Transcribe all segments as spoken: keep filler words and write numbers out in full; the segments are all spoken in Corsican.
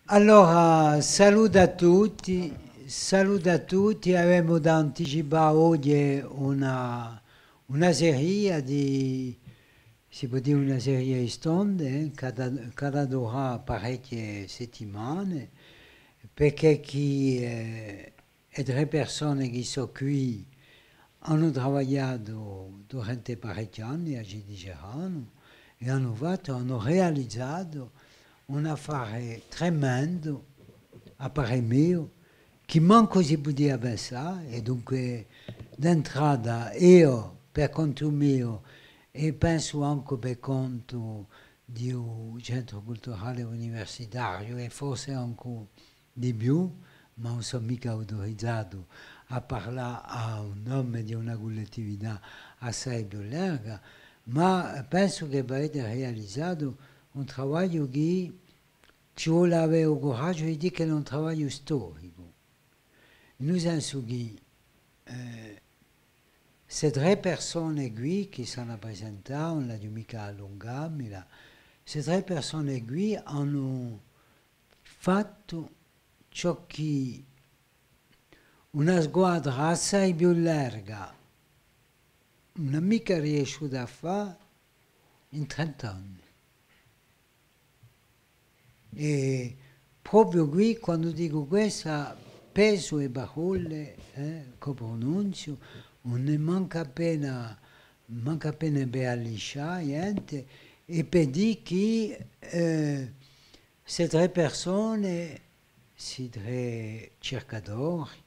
Allora, salutu à tutti, salutu à tutti, avemu da anticipà oghje una, una seria di, si pò dì una seria di stonde, eh, chì hà da, chì hà da durà parechje settimane, perchè chì, eh, e trè persone chì sò quì anu travagliatu durante parechji anni, a ci diceranu, è anu fattu, anu realizatu un affare tremendu, à parè meiu, chì mancu si pudia pensà, è dunque d'entrata eiu, per contu meiu, è pensu ancu per contu di u Centru Culturale Universitariu, è forse ancu di più, ma ùn sò micca auturizatu à parlà à u nome di una cullettività assai più larga, ma pensu chì avete realizatu un travagliu chì ci vole à avè u curaghju di dì ch'ellu hè un travagliu storicu, in u sensu chì, eh, ste trè persone quì chì s'anu à presentà, ùn l'aghju micca à allungamila, ste trè persone quì anu fattu ciò chì una squadra assai più larga ùn hà micca riesciutu à fà in trent'anni. È propiu quì, quandu dicu quessa, pesu e parolle, eh, ch'o prununziu, ùn hè mancu appena, mancu appena per alliscià, ghjente, è per dì chì, eh, ste trè persone, sti trè circadori,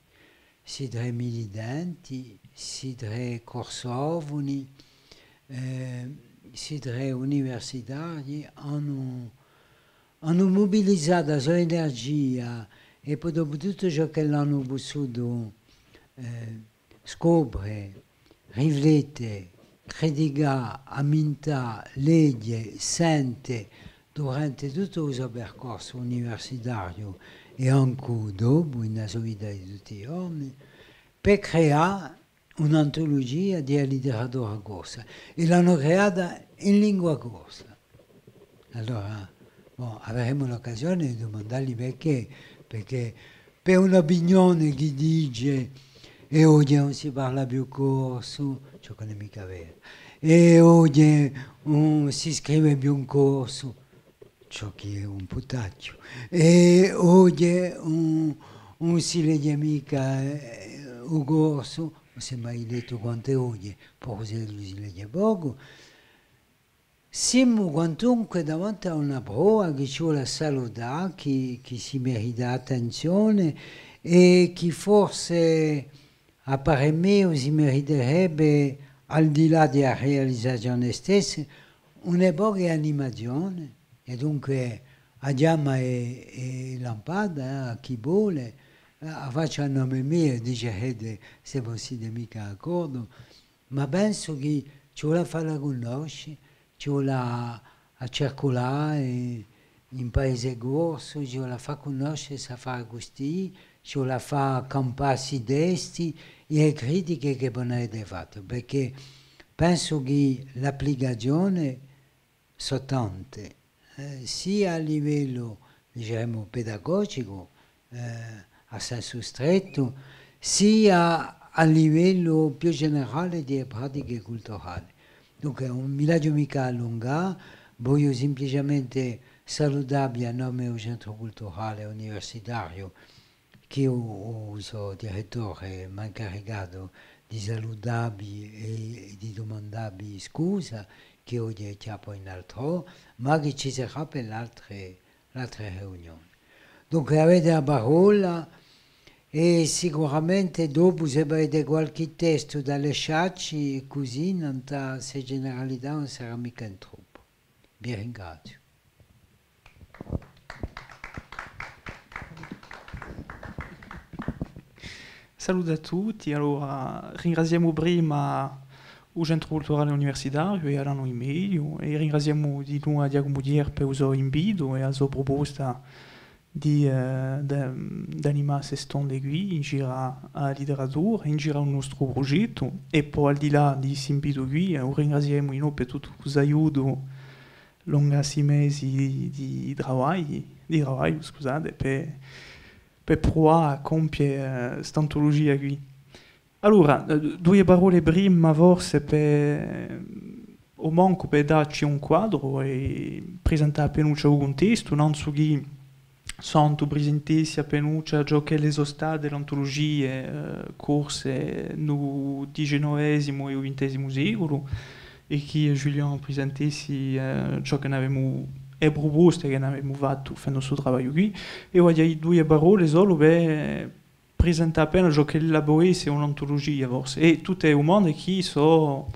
sti trè militanti, sti trè corsofoni, eh, sti trè universitarii anu, anu mubilizatu a so energia è po dopu tuttu ciò ch'elli anu pussutu, eh, scopre, riflette, criticà, ammintà, leghje, sente, durante tuttu u so percorsu universitariu è ancu dopu, in a so vita di tutti i ghjorni, per creà un'antulugia di a literatura corsa, è l'anu creata in lingua corsa. Allora, bon, averemu l'occasione di dumandalli perchè, perchè per un'opinione chì dice, è oghje ùn si parla più corsu, ciò chì ùn hè micca veru, è oghje ùn si scrive più in corsu, ciò chì hè un putachju, è oghje ùn, ùn si leghje micca, eh, u corsu, ùn s'hè mai lettu quant'è oghje, pocu si, si leghje pocu, simu quantunque davanti à una prova chì ci vole à salutà, chì, chì si merita attenzione è chì forse, à parè meiu, si meriterebbe, al di là di a realizazione stessa, una poca d'animazione. È dunque a chjama hè, hè lampata, eh, à chì vole, eh, a facciu à nome meiu, dicerete, s'è vo ùn site micca d'accordu, ma pensu chì ci vole à falla cunnosce, ci vole à, à circulà in, in paese corsu, ci vole à fà cunnosce st'affare custì, ci vole à fà campà sti testi è e critiche chì vo n'avete fattu, perchè pensu chì l'applicazione sò tante, eh, sia à livellu, diceremu, pedagogicu, eh, à sensu strettu, sia à livellu più generale di e pratiche culturale. Dunque, ùn mi l'aghju micca à allungà, vogliu simpliciamente salutavvi à nome di u Centru Culturale Universitariu, chì u, u so direttore m'hà incaricatu di salutavvi è, è di dumandavvi scusa, chì oghje chjappu in altrò, ma chì ci sarà per l'altre, l'altre riunione. Dunque, avete a parolla è sicuramente dopu, s'è avete qualchì testu da lasciacci, cusì, nant'à ste generalità ùn sarà micca in troppu. Vi ringraziu. Salutu à tutti. Allora, ringraziemu prima u Centru Culturale Universitariu è Alanu Di Meglio, è ringraziemu di novu à Ghjacumu Thiers per u so invitu è a so pruposta di, eh, d-, d'animà ste stonde quì, in giru à a literatura, in giru à u nostru prugettu, è po al di là di st'invitu quì, eh, u ringraziemu dinò per tuttu u so aiutu longu à sti mesi di, di travagli, di travagliu, scusate, per, per pruvà à compie, eh, st'antulugia quì. Allora, eh, duie parolle prima, forse, per, o mancu per dacci un quadru è presentà appinuccia u cuntestu, nanzu chì sò andatu à prisentà appinuccia ciò ch'elle sò state l'antulugie, eh, corse in u diciannovesimu è u vintesimu seculu, è chì Julien prisentessi, eh, ciò chì n'avemu, e pruposte chì n'avemu fattu, fendu stu travagliu quì, è vogliu dì duie parolle solu per, presentà appena ciò ch'ella pò esse un'antulugia, forse, è tutte e dumande chì sò,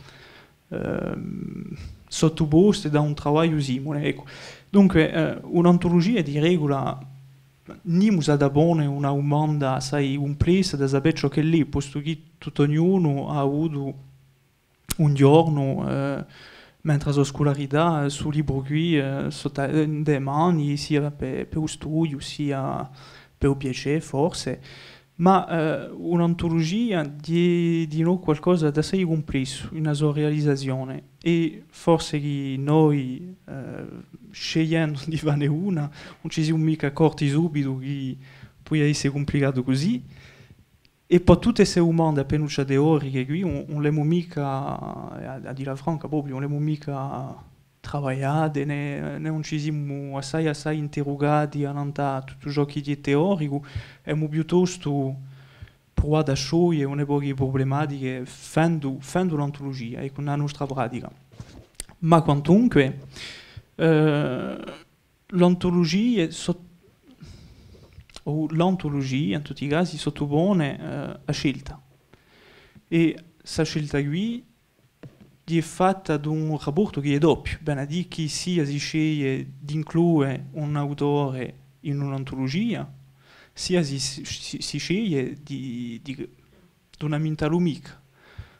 ehm, sottuposte da un travagliu simule, eccu. Dunque, eh, un'antulugia di regula nimu s'hà da pone una dumanda assai cumplessa da sapè ciò ch'ella hè, postu chì tuttu ognunu hà avutu un ghjornu, eh, mentre a so scularità, eh, stu libru quì, eh, sottu à, eh, in e mani, sia per, per u studiu, sia per u piacè, forse. Ma, eh, un'antulugia hè dinò qualcosa d'assai cumplessu in a so realizazione. È forse chì noi, eh, scegliendu di fanne una, ùn ci simu micca accorti subitu chì pudia esse cumplicatu cusì. È po tutte ste dumande appinuccia teoriche quì, ùn, ùn l'emu micca, à, à dilla franca, propiu, ùn l'emu micca travagliate, nè, nè ùn ci simu assai, assai interrugati annant'à tuttu ciò chì hè teoricu, emu piuttostu pruvatu à scioglie un pocu e prublematiche fendu, fendu l'antulugia, eccu, in a nostra pratica. Ma quantunque, eh, l'antulugia sot-, o l'antulugia, in tutti i casi, sottupone, eh, a scelta. È sta scelta quì hè fatta d'un rapportu chì hè doppiu, vene à dì chì sia si sceglie d'inclue un autore in un'antulugia, sia si, si, si sceglie di, di, d'ùn ammintallu micca.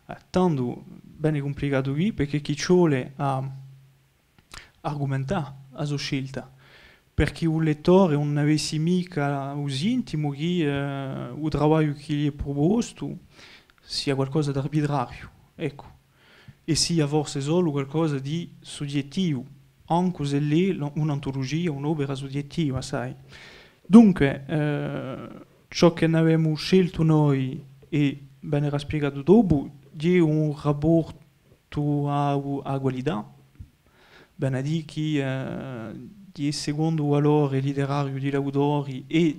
Eh, tandu, bè, hè cumplicatu quì, perchè chì ci vole à argumentà a so scelta, perchè u lettore ùn avessi micca u sintimu chì, eh, u travagliu chì li hè prupostu sia qualcosa d'arbitrariu, eccu, è sia forse solu qualcosa di sughjettivu, ancu s'ella hè un'antulugia, un'opera sughjettiva, sai. Dunque, eh, ciò chì n'avemu sceltu noi, è bè, era spiegatu dopu, hè un rapportu à, à a qualità, vene à dì chì, eh, hè secondu u valore literariu di l'autori è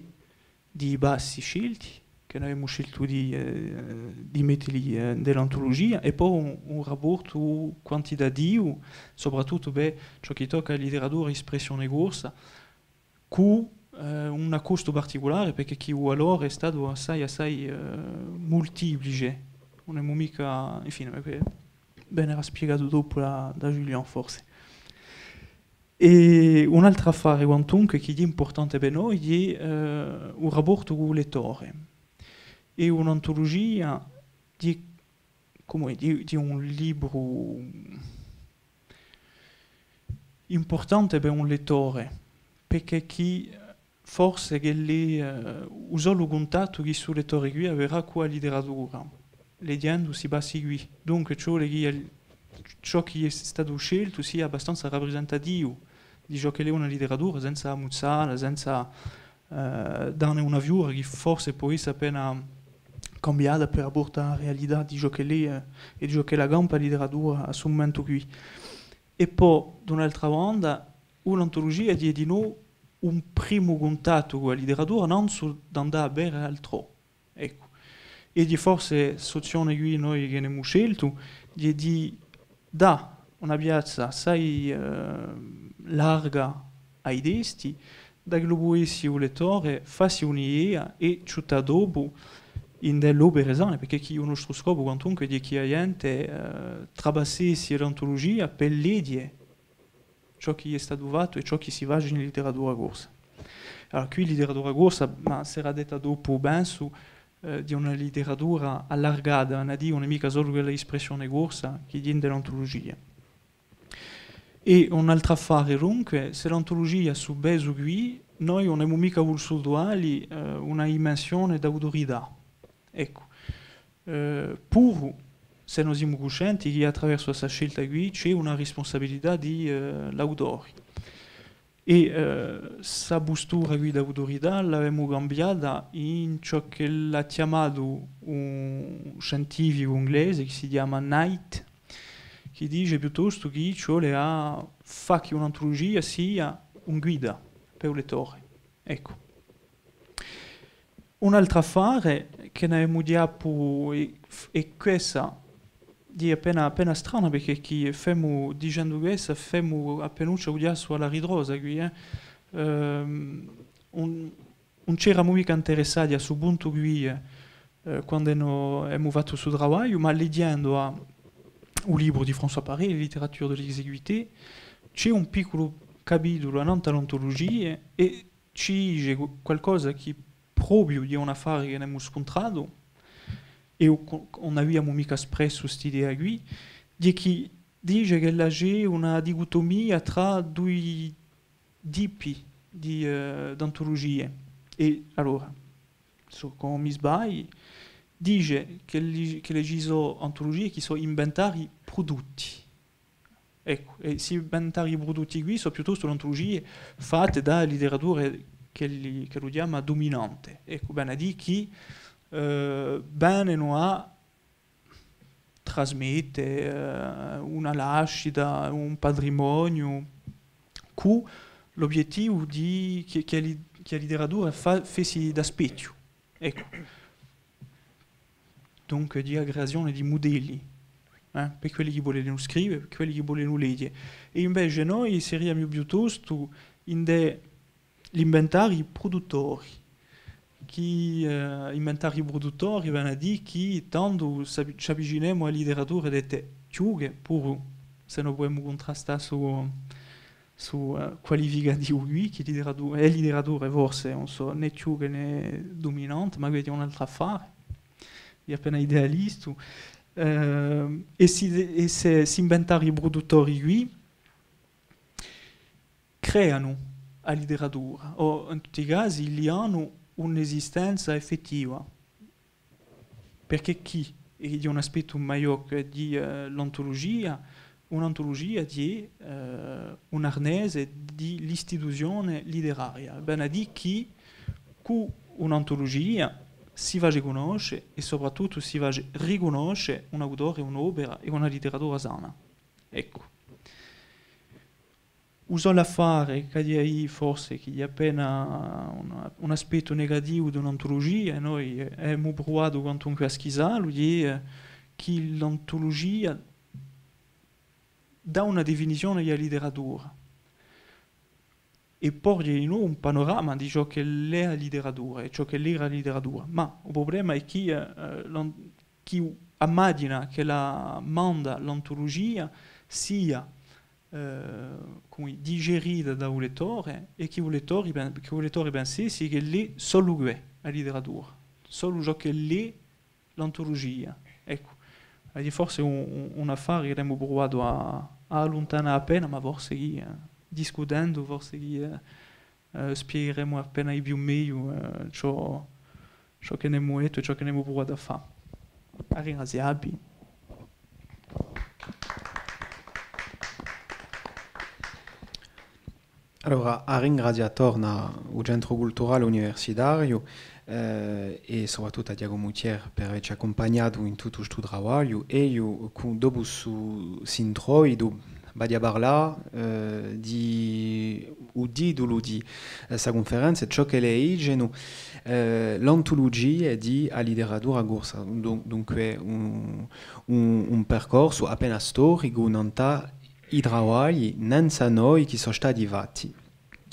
di i passi scelti, chì noi avemu sceltu di, eh, di metteli, eh, in l'antulugia, è po un, un rapportu quantitativu, soprattuttu per ciò chì tocca à a literatura d'espressione corsa, cù, eh, un accostu particulare, perchè chì u valore hè statu assai, assai, eh, multiplice. Ùn emu micca, infine, perchè, bè, era spiegatu dopu da, da Julien, forse. È un altru affare, quantunque, chì hè impurtante per noi, hè, eh, u rapportu cù u lettore. È un'antulugia hè, cum'è, hè, hè un libru impurtante per un lettore, perchè chì forse chì hè, eh, u solu cuntattu chì stu lettore quì averà cù a literatura, leghjendu sti passi quì. Dunque, ci vole chì el-, ciò chì hè statu sceltu sia abbastanza raprisentativu di ciò ch'ella hè una literatura, senza ammuzzalla, senza, eh, danne una fiura chì forse pò esse appena cambiata per rapportu à a realità di ciò ch'ella hè, eh, è di ciò ch'ella campa a literatura à stu mumentu quì. È po, d'un'altra banda, un'antulugia hè dinò un primu cuntattu cù a literatura, nanzu d'andà à vede altrò. Eccu. È hè forse st'ozzione quì noi chì n'emu sceltu, hè di dà una piazza assai, eh, larga à i testi, da ch'ellu pò essi u lettore, fassi un'idea è ciuttà dopu in l'opere sane, perchè chì u nostru scopu, quantunque, hè chì a ghjente, eh, trapassessi l'antulugia per leghje ciò chì hè statu fattu è ciò chì si face in literatura corsa. Allora, quì literatura corsa, ma serà detta dopu, pensu, eh, hè una literatura allargata, vene à dì, ùn hè micca solu quella d'espressione corsa chì hè in l'antulugia. È un altru affare, dunque, s'è l'antulugia hà stu pesu quì, noi ùn emu micca vulsutu dalli, eh, una dimensione d'autorità. Eccu. Eh, puru s'è no simu cuscenti chì attraversu à sta scelta quì ci hè una rispunsabilità di, eh, l'autori. È, eh, sta pustura quì d'autorità l'avemu cambiata in ciò ch'ellu hà chjamatu un scientificu inglese chì si chjama Knight, chì dice piuttostu chì ci vole à fà chì un'antulugia sia un guida per u lettore. Eccu. Un altru affare chì n'avemu digià pu-, è, è quessa hè appena, appena strana, perchè chì femu, dicendu quessa, femu appinuccia u chjassu à a ritrosa quì, eh. Ehm, ùn, ùn c'eramu micca interessati à stu puntu quì, eh, quandu no emu fattu stu travagliu, ma lighjendu à u libru di François Paré, Littérature de l'exiguïté, ci hè un picculu capitulu annant'à l'antulugie è ci dice qualcosa chì propiu di un affare chì n'emu scuntratu, è u-, ùn aviamu micca espressu st'idea quì, hè chì dice ch'ella ci hè una dicutumia trà dui tipi di, eh, d'antulugie. È allora, s'o ùn mi sbagliu, dice chì li-, chì ci sò antulugie chì sò inventarii prudutti. Eccu, è sti inventarii prudutti quì sò piuttostu antulugie fatte da literature chì li, ch'ellu chjama duminante. Eccu, vene à dì chì, eh, venenu à trasmette, eh, una lascita, un patrimoniu, cù l'ubbiettivu di chì, chì a li-, chì a literatura fa-, fessi da spechju. Eccu. Dunque, di a creazione di mudelli, eh, per quelli chì volenu scrive, per quelli chì volenu leghje. È invece noi seriamu piuttostu indè l'inventarii pruduttori, chì, eh, inventarii pruduttori vene à dì chì tandu s'avvi-, ci avvicinemu à a literatura dette chjuche, puru s'è no pudemu cuntrastà stu, stu, eh, qualificativu quì, chì literatura, hè literatura forse, ùn sò, nè chjuche nè duminante, ma quessu hè un altru affare, hè appena idealistu. Eh, è sti, è sti, sti inventarii pruduttori quì, creanu a literatura, o in tutti i casi li anu un'esistenza effettiva. Perchè chì, è hè un aspettu maiò chè di, eh, l'antulugia, un'antulugia hè, eh, un arnese di l'istituzione literaria, vene à dì chì cù un'antulugia si face cunnosce è soprattuttu si face ricunnosce un autore, un'opera è una literatura sana. Eccu. U solu affare ch'aghju à dì forse chì hè appena un, un aspettu negativu d'un'antulugia, è noi, eh, emu pruvatu quantunque à schissallu, hè, eh, chì l'antulugia dà una definizione di a literatura è porghje in noi un panorama di ciò ch'ella hè a literatura è ciò ch'ella era a literatura. Ma u prublema hè chì, eh, eh, l'an-, chì a machina chì la manda l'antulugia sia, eh, cum'è, digerita da u lettore, è chì u lettore pen-, chì u lettore pensessi ch'ella hè solu què, a literatura, solu ciò ch'ella hè l'antulugia. Eccu. È forse un, un, un affare chì avemu pruvatu à, à alluntanà appena, ma forse chì, eh, discutendu, forse chì, eh, eh, spiegheremu appena di più megliu, eh, ciò, ciò chì n'emu dettu è ciò chì n'emu pruvatu à fà. À ringrazià vi. Allora, à ringrazià torna u Centru Culturale Universitariu, eh, è soprattuttu à Ghjacumu Thiers per avecci accumpagnatu in tuttu stu travagliu, è eiu, cù, dopu stu, st'introitu, v'aghju à parlà, eh, di u titulu di, eh, sta cunferenza, ciò ch'elle dicenu, eh, l'antulugie di a literatura corsa. Dun-, dunque, un, un, un percorsu appena storicu, nant'à i travagli, nanzu à noi, chì sò stati fatti.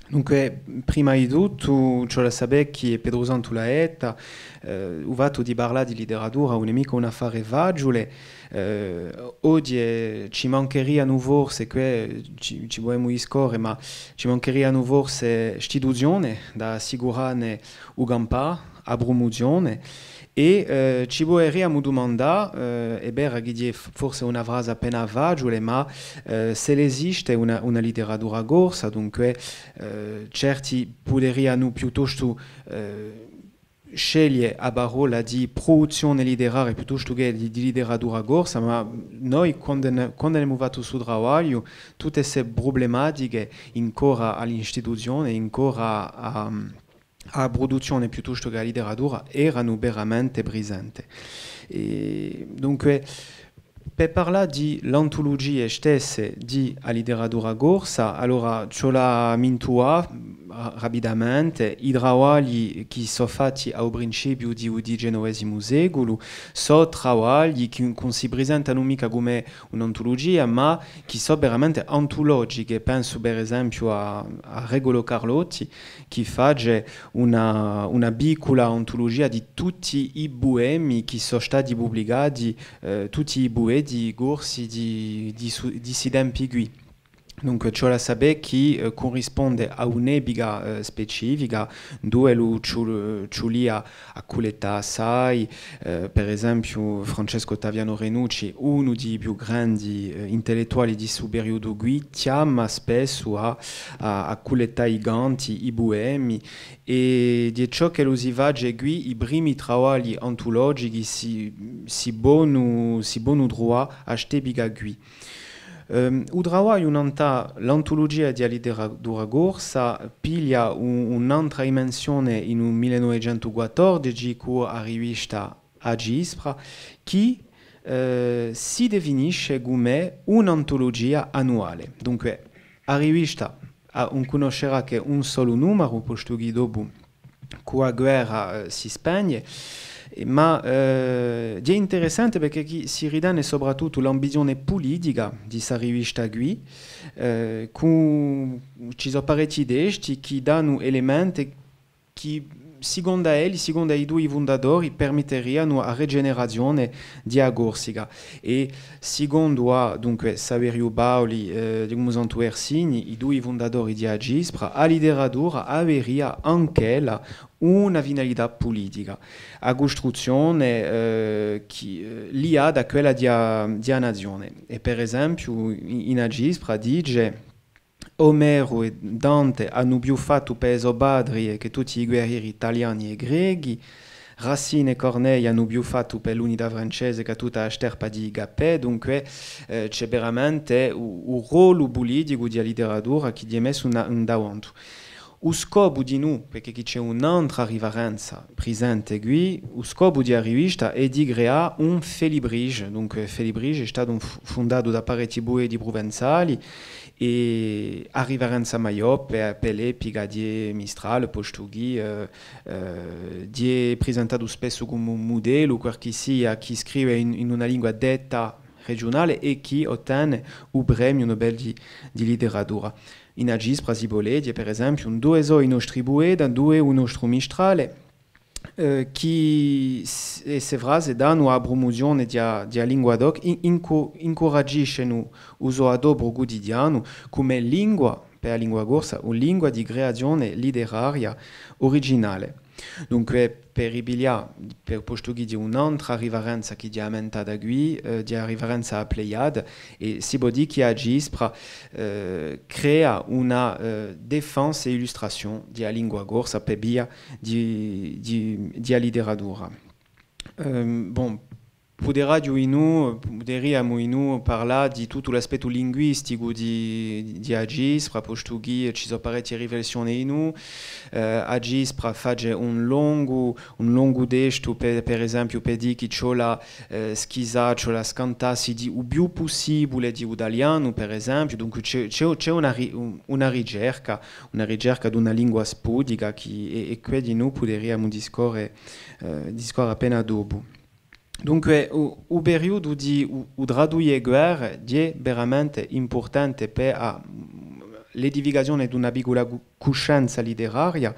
Dunque, prima di tuttu, ci vole à sapè chì, è Petru Santu l'hà detta, eh, u fattu di parlà di literatura ùn hè micca un affare faciule, eh, oghje ci mancherianu forse, què ci, ci pudemu discorre, ma ci mancherianu forse istituzione da assicurà ne u campà, a prumuzione, è, eh, ci puderiamu dumandà, eh, hè vera chì hè f-, forse una frasa appena faciule, ma, eh, s'ella esiste una, una literatura corsa, dunque, eh, certi puderianu piuttostu, eh, sceglie a parolla di pruduzzione litteraria piuttostu chè di, di litteratura corsa, ma noi, quandu ne-, quandu n'emu fattu stu travagliu, tutte ste prublematiche, incora à l'istituzione, incora à, à a pruduzzione piuttostu chè à a litteratura, eranu veramente prisente. È dunque, per parlà di l'antulugie stesse di a litteratura corsa, allora ci vole à mintuà, ra-, rapidamente, i travagli chì sò fatti à u principiu di u dicenovesimu seculu, sò travagli chì ùn si presentanu micca cum'è un'antulugia, ma chì sò veramente antulogiche. Pensu, per esempiu, à, à Regolo Carlotti, chì face una, una piccula antulugia di tutti i puemi chì sò stati publicati, eh, tutti i pueti corsi di, di su-, di sti tempi quì. Dunque, ci vole à sapè chì, eh, currisponde à un'epica, eh, specifica, induve ellu ci, ci vulia à cullettà assai, eh, per esempiu, Francesco Ottaviano Renucci, unu di i più grandi, eh, intellettuali di stu periodu quì, chjama spessu à, à, à cullettà i canti, i puemi, è di ciò ch'ellu si face quì, i primi travagli antulogichi si, si ponu, si ponu truvà à st'epica quì. Ehm, u travagliu nant'à l'antulugia di a litteratura corsa piglia un, un'antra dimensione in u millenovecentuquattordeci cù a rivista Acispra, chì, eh, si definisce cum'è un'antulugia annuale. Dunque, a rivista, ah, ùn cunnoscerà chè un solu numaru, postu chì dopu cù a guerra, eh, si spegne, eh, ma, eh, hè interessante perchè chì si ritene soprattuttu l'ambizione pulitica di sta rivista quì, eh, cù, ci sò parechji testi chì danu elementi chì, sicondu à elli, sicondu à i dui fundatori, permetterianu a rigenerazione di a Corsica. È sicondu à, dunque, Saveriu Paoli, eh, Ghjacumu Santu Versini, i dui fundatori di Acispra, a litteratura averia anch'ella una finalità pulitica, a custruzzione, eh, chì, eh, liata à quella di a, di a nazione. È per esempiu, in, in Acispra dice: Omeru è Dante anu più fattu pè e so patrie chè tutti i guerrieri taliani è grechi, Racine è Corneille anu più fattu pè l'unità francese chè tutta a sterpa di Capet. Dunque, eh, ci hè veramente u, u rollu puliticu di a litteratura chì hè messu in, in davantu. U scopu dinù, perchè chì ci hè un'antra riferenza prisente quì, u scopu di a rivista hè di creà un Félibrige, dunque Félibrige hè statu un fu-, fundatu da parechji pueti pruvenzali, è a riferenza maiò pè, pè l'epica di Mistral, postu chì, eh, eh, hè prisentatu spessu cum'è un mudellu, qualchissia chì scrive in, in una lingua detta regiunale è chì ottene u premiu Nobel di, di litteratura. In Acispra si pò leghje, per esempiu, induve sò i nostri pueti, induve u nostru Mistrale, eh, chì s-, e se frase danu à a prumuzione di a, di a lingua d'oc, in-, incu-, incuragiscenu u so adopru cutidianu cum'è lingua, per a lingua corsa, o lingua di creazione litteraria uriginale. Dunque, per ripiglià, per, postu chì ci hè un'antra riferenza chì hè ammentata quì, eh, hè a riferenza à a Pléiade, è si pò dì chì Acispra, eh, crea una, eh, défense et illustration di a lingua corsa per via di, di, di a litteratura. Ehm, bon, puderaghju dinù, puderiamu dinù parlà di tuttu l'aspettu linguisticu di, di Acispra, postu chì ci sò parechje riflessione dinù. Eh, Acispra face un longu, un longu testu, per, per esempiu, per dì chì ci vole à, eh, schisà, ci vole à scantassi di u più pussibule di u talianu, per esempiu. Dunque, ci hè, ci hè, ci hè una ri-, un-, una ricerca, una ricerca d'una lingua sputica chì, è, è quì dinù puderiamu discorre, eh, discorre appena dopu. Dunque, u, u periodu di u, u trà duie guerre hè veramente impurtante per a, l'edificazione d'una piccula cu-, cuscenza litteraria.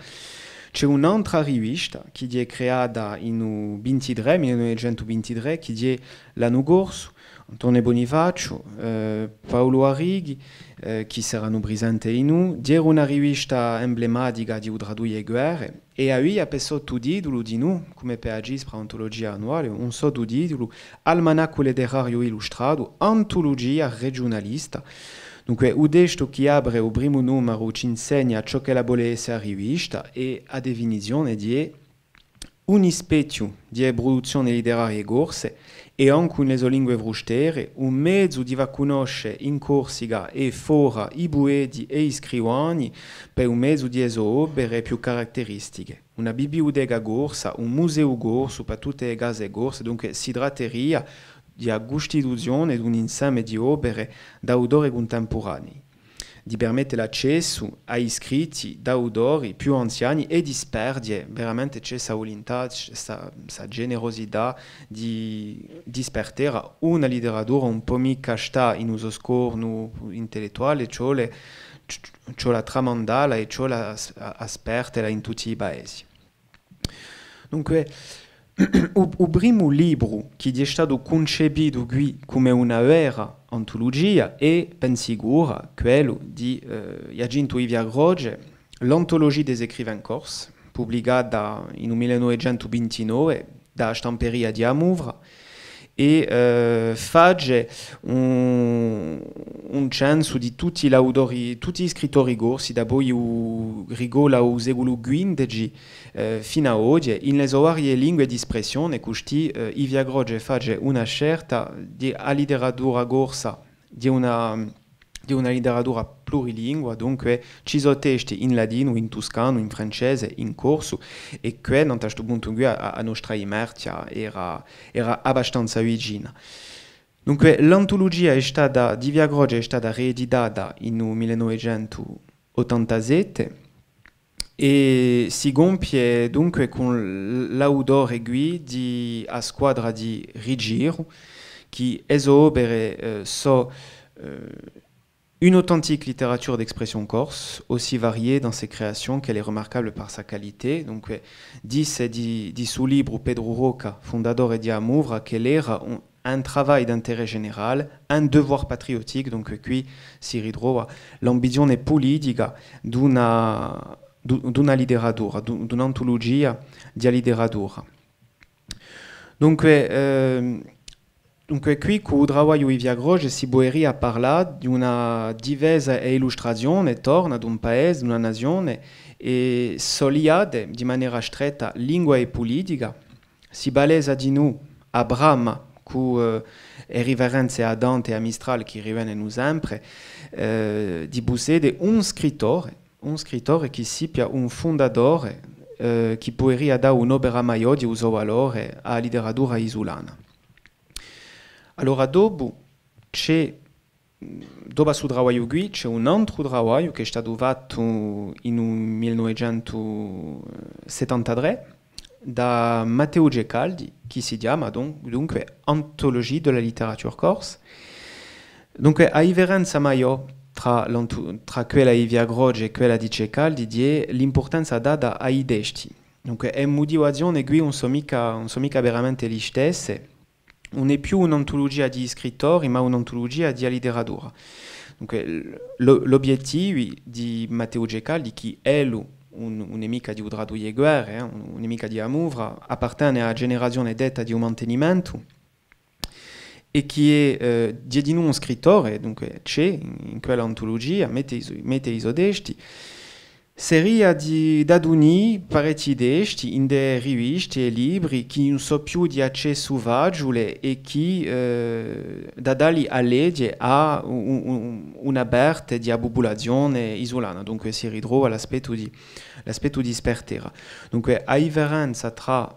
Ci hè un'antra rivista chì hè creata in u vintitrè, mille novecentu vintitrè, chì hè L'Annu Corsu, Antone Bonifaciu, eh, Paulu Arrighi, eh, chì seranu prisenti dinù, hè una rivista emblematica di u trà duie guerre, è avia per sottutitulu dinù, cum'è per Acispra antulugia annuale, un sottutitulu, Almanaccu letterariu illustratu, antulugia regiunalista. Dunque, u testu chì apre u primu numaru ci insegna ciò ch'ella vole esse a rivista è a definizione di un ispechju di e pruduzzione litterarie corse è ancu in e so lingue frustere, un mezu di fà cunnosce in Corsica è fora i pueti è i scrivani per u mezu di e so opere più caratteristiche. Una bibliuteca corsa, un museu corsu per tutte e case corse, dunque si tratteria di a custituzione d'un inseme di opere d'autori cuntempuranei, di permette l'accessu à i scritti d'autori più anziani è di sparghje, veramente ci hè sta vulintà, sta, sta generosità di, di spartera una litteratura ùn pò micca stà in u so scornu intellettuale, ci vole, ci, ci vole à tramandalla è ci vole à, à, à spartela in tutti i paesi. Dunque, u, u primu libru chì hè statu cuncepitu quì cum'è una vera antulugia hè, ben sicura, quellu di, eh, Ghjacintu Iviacroce, l'Anthologie des écrivains corses, publicata in u mille novecentu vintinove da a stamperia di A Muvra, è, eh, face un, un censu di tutti l'autori, tutti i scrittori corsi, dapoi u Rigola u seculu quindeci, eh, finu à oghje, in e so varie lingue d'espressione, custì, eh, Iviacroce face una scelta di a litteratura corsa, di una, di una litteratura plurilingua, dunque ci sò testi in latinu, in tuscanu, in francese, in corsu, è chì, nant'à stu puntu quì, a, a nostra dimarchja era, era abbastanza vicina. Dunque, l'antulugia hè stata, d'Iviacroce hè stata rieditata in u mille novecentu ottantasette è si compie dunque cù l-, l'autore quì di A squadra di Rigiru, chì e so opere, eh, sò, eh, une authentique littérature d'expression corse, aussi variée dans ses créations qu'elle est remarquable par sa qualité. Dunque, disse di, di stu libru Petru Rocca, fundatore di A Muvra, ch'ellu era un, un travail d'intérêt général, un devoir patriotique, dunque quì si ritrova l'ambizione pulitica d'una, d'u-, d'una litteratura, d'u-, d'un'antulugia di a litteratura. Dunque, ehm, dunque, quì cù u travagliu di Iviacroce si puderia parlà d'una difesa è illustrazione, torna d'un paese, d'una nazione, è sò liate di manera stretta lingua è pulitica. Si palesa dinù a brama cù, eh, e riferenze à Dante è à Mistral chì rivenenu sempre, eh, di pussede un scrittore, un scrittore chì sippia un fundatore, eh, chì puderia dà un'opera maiò di u so valore à a litteratura isulana. Allora, dopu ci hè, dopu à stu travagliu quì, ci hè un antru travagliu chì hè statu fattu in u mille novecentu settantatrè da Matteu Ceccaldi, chì si chjama dun-, dunque Anthologie de la littérature corse. Dunque, a differenza maiò trà l'antu-, trà quella di Iviacroce è quella di Ceccaldi hè l'impurtanza data à i testi. Dunque, e mutivazione quì ùn sò micca, ùn sò micca veramente listesse. Ùn hè più un'antulugia di scrittori, ma un'antulugia di a litteratura. Dunque, l-, l'o-, l'obiettivi di Matteu Ceccaldi, chì ellu ùn, ùn hè micca di u Tratu di e Guerre, eh, ùn, ùn hè micca di A Muvra, appartene à a generazione detta di u Mantenimentu, è chì hè, eh, hè dinù un scrittore, dunque ci hè in quella antulugia, mette i so, mette i so testi, seria di, d'adunì parechji testi in e riviste è libri chì ùn sò più di accessu faciule è chì, eh, da dalli à leghje à un, un, una parte di a pupulazione isulana. Dunque si ritrova l'aspettu di, l'aspettu di spartera. Dunque, a differenza trà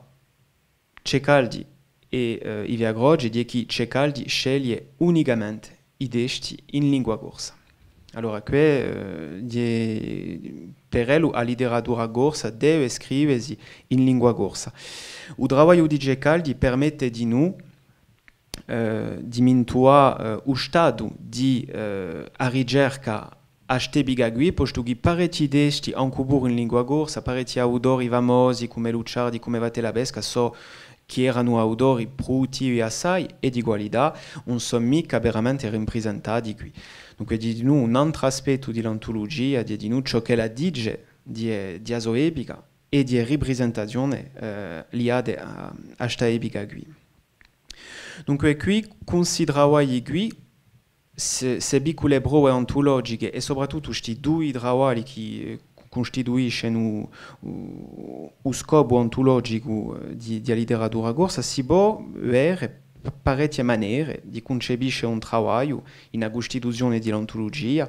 Ceccaldi è, eh, Iviacroce, hè chì Ceccaldi sceglie unicamente i testi in lingua corsa. Allora, què, eh, hè, per ellu a litteratura corsa deve scrivesi in lingua corsa. U travagliu di Ceccaldi permette dinù, eh, di mintuà, eh, u statu di, eh, a ricerca à st'epica quì, postu chì parechji testi, ancu puru in lingua corsa, parechji autori famosi cum'è Lucciardi, cum'è Vattelapesca, sò chì eranu autori pruduttivi assai è di qualità, ùn sò micca veramente riprisentati quì. Dunque, hè dinù un antru aspettu di l'antulugia, hè dinù ciò ch'ella dice di, di a so epica è di e riprisentazione, eh, liate à, à sta epica quì. Dunque, quì, cun sti travagli quì, ste, ste piccule prove antulogiche è soprattuttu sti dui travagli chì, eh, cù, custituisce u, u, u scopu antulugicu, eh, di, di a literatura corsa, si pò vede parechje manere di cuncepisce un travagliu in a custituzione di l'antulugia,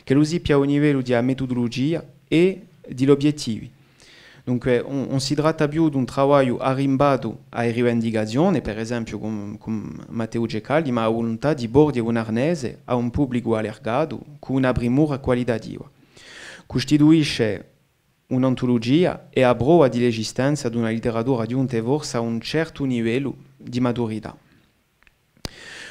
ch'ellu sippia à u livellu di a metudulugia è di l'obiettivi. Dunque, ùn, ùn si tratta più d'un travagliu arrimbatu à e rivendicazione, per esempiu, cun, cun Matteu Ceccaldi, ma a vuluntà di porghje un arnese à un publicu allargatu cù una primura qualitativa. Custituisce un'antulugia hè a prova di l'esistenza d'una literatura ghjunta forse à un certu livellu di maturità.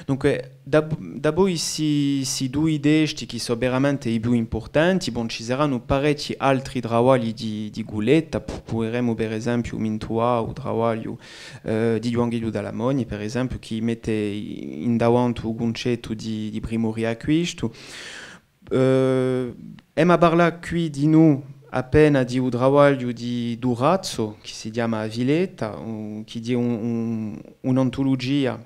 Dunque, da, dapoi sti, sti dui testi chì sò veramente i più impurtanti, bon, ci saranu parechji altri travagli di, di Gulletta, pu-, puderemu per esempiu mintuà u travagliu, eh, di Ghjuvan Ghjuliu Talamoni, per esempiu, chì mette i-, in davanti u cuncettu di, di primu riacquistu. Eh, emu à parlà quì dinù appena di u travagliu di Durazzo, chì si chjama A Filetta, u-, chì hè un, un, un'antulugia,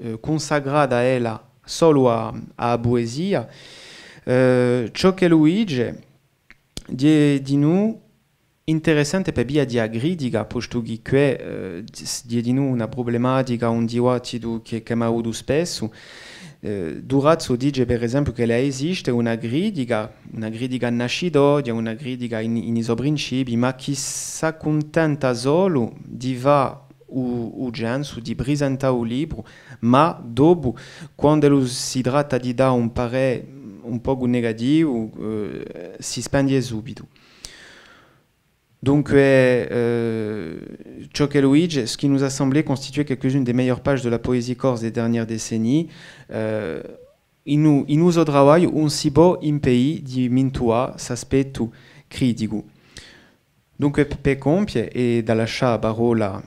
eh, cunsacrata ella solu à, à a puesia. Eh, ciò ch'ellu dice, hè dinù interessante per via di a critica, postu chì què, eh, di-, hè dinù una prublematica, un dibattitu chì, ch'emu avutu spessu. Eh, Durazzo dice, per esempiu, ch'ella esiste una critica, una critica nascitoghja, una critica in, in i so principii, ma chì s'accuntenta solu di fà u, u censu, di prisentà u libru, ma dopu, quand'ellu si tratta di dà un parè un pocu negativu, eh, si spende subitu. Dunque, eh, ciò ch'ellu dice, ce qui nous a semblé constituer quelques-unes des meilleures pages de la poésie corse des dernières décennies, eh, in u, in u so travagliu ùn si pò impedì di mintuà st'aspettu criticu. Dunque, p-, per compie, è da lascià a parolla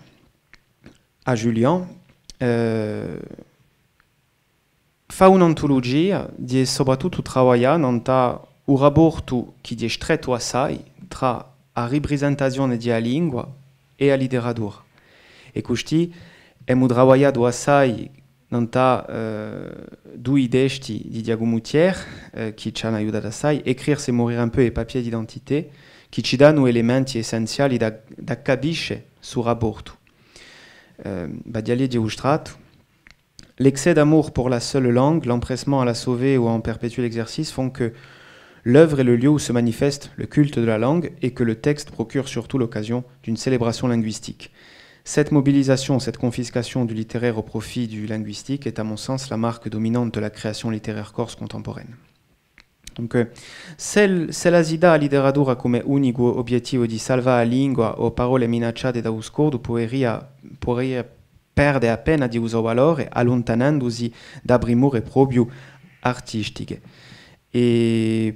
à Julian, eh, fà un'antulugia, hè soprattuttu travaglià nant'à u raportu chì hè strettu assai trà a riprisentazione di a lingua è a literatura. È custì emu travagliatu assai nant'à, eh, dui testi di Ghjacumu Thiers, eh, chì ci anu aiutatu assai, Écrire, c'est mourir un peu et Papiers d'identité, chì ci danu elementi essenziali da, da capisce stu raportu. Eh, v'aghju à leghje u strattu. L'excès d'amour pour la seule langue, l'empressement à la sauver ou à en perpétuer l'exercice font que l'œuvre est le lieu où se manifeste le culte de la langue et que le texte procure surtout l'occasion d'une célébration linguistique. Cette mobilisation, cette confiscation du littéraire au profit du linguistique est, à mon sens, la marque dominante de la création littéraire corse contemporaine. Dunque, s'è, s'ella si dà a literatura cum'è unicu obiettivu di salvà a lingua o parolle minacciate da u scordu, puderia, puderia perde appena di u so valore, alluntanendusi da primure propiu artistiche. È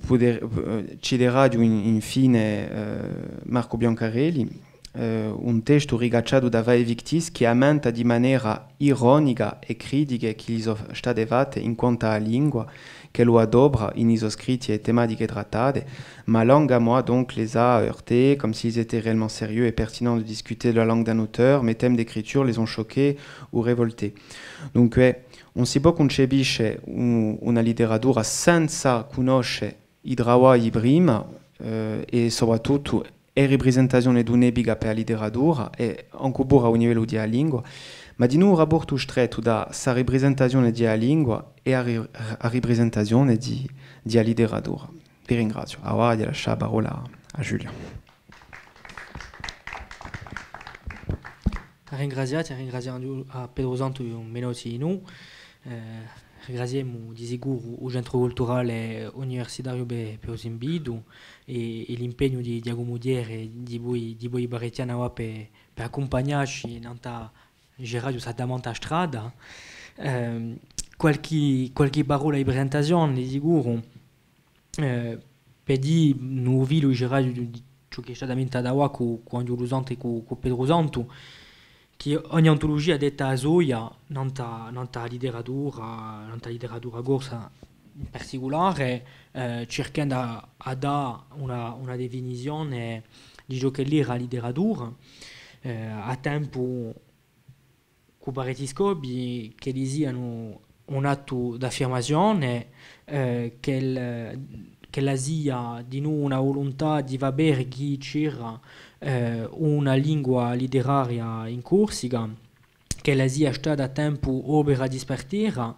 puder-, eh, citeraghju in-, infine, eh, Marcu Biancarelli, eh, un testu ricacciatu da Vae Victis chì ammenta di manera ironica e critiche chì li sò state fatte in quant'à a lingua, ch'ellu adopra in i so scritti è e tematiche trattate, ma langue à moi donc les a heurtés, comme s'ils étaient réellement sérieux et pertinents de discuter de la langue d'un auteur, mes thèmes d'écriture les ont choqués ou révoltés. Dunque, ùn si pò cuncepisce un-, una literatura senza cunnosce i travagli prima, eh, è soprattuttu e riprisentazione d'un'epica per a literatura, è ancu puru à u livellu di a lingua, ma dinù un raportu strettu da sta riprisentazione di a lingua è a ri-, a riprisentazione di, di a literatura. Vi ringraziu. Avà aghju à lascià a parolla à, à Julian. Ringraziati, ringraziu à Petru Santu Menotti dinù. Eh, ringraziemu di sicuru u Centru Culturale Universitariu per, per u so invitu è, è l'impegnu di, di Ghjacumu Thiers è di voi, di voi parechji anni avà per, per accumpagnacci nant'à, diceraghju, sta tamanta strada. Ehm, qualchì, qualchì parolla di presentazione, di sicuru. Eh, per dì u filu, diceraghju, di, di ciò chì hè statu ammintatu avà cù, cù Anghjulu Santu è cù, cù Petru Santu, chì ogni antulugia detta a soia nant'à, nant'à a literatura, nant'à a literatura corsa in particulare, eh, circhendu à, à dà una, una definizione di ciò ch'ella era a literatura, eh, à tempu cù parechji scopi, ch'elli sianu un attu d'affirmazione, eh, ch'elli, ch'ella sia dinù una vuluntà di fà vede chì c'era, eh, una lingua literaria in Corsica, ch'ella sia stata à tempu opera di spartera.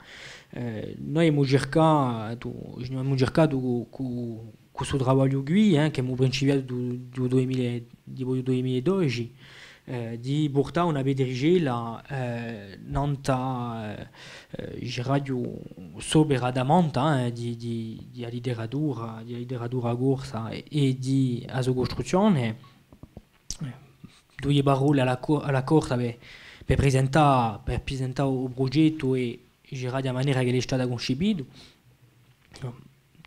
Eh, noi emu circatu, emu circatu cù, cù, cù stu travagliu quì, eh, ch'emu principiatu di, di u duimila, di u duimila è dodeci, eh, di purtà una petricella, eh, nant'à, eh, eh, diceraghju, st'opera tamanta, eh, di, di, di a literatura, di a literatura corsa è, è di a so custruzzione. Eh, duie parolle à l'acco-, à l'accorta per, per presentà, per presentà u prugettu è, diceraghju, a manera ch'ellu hè statu cuncipitu.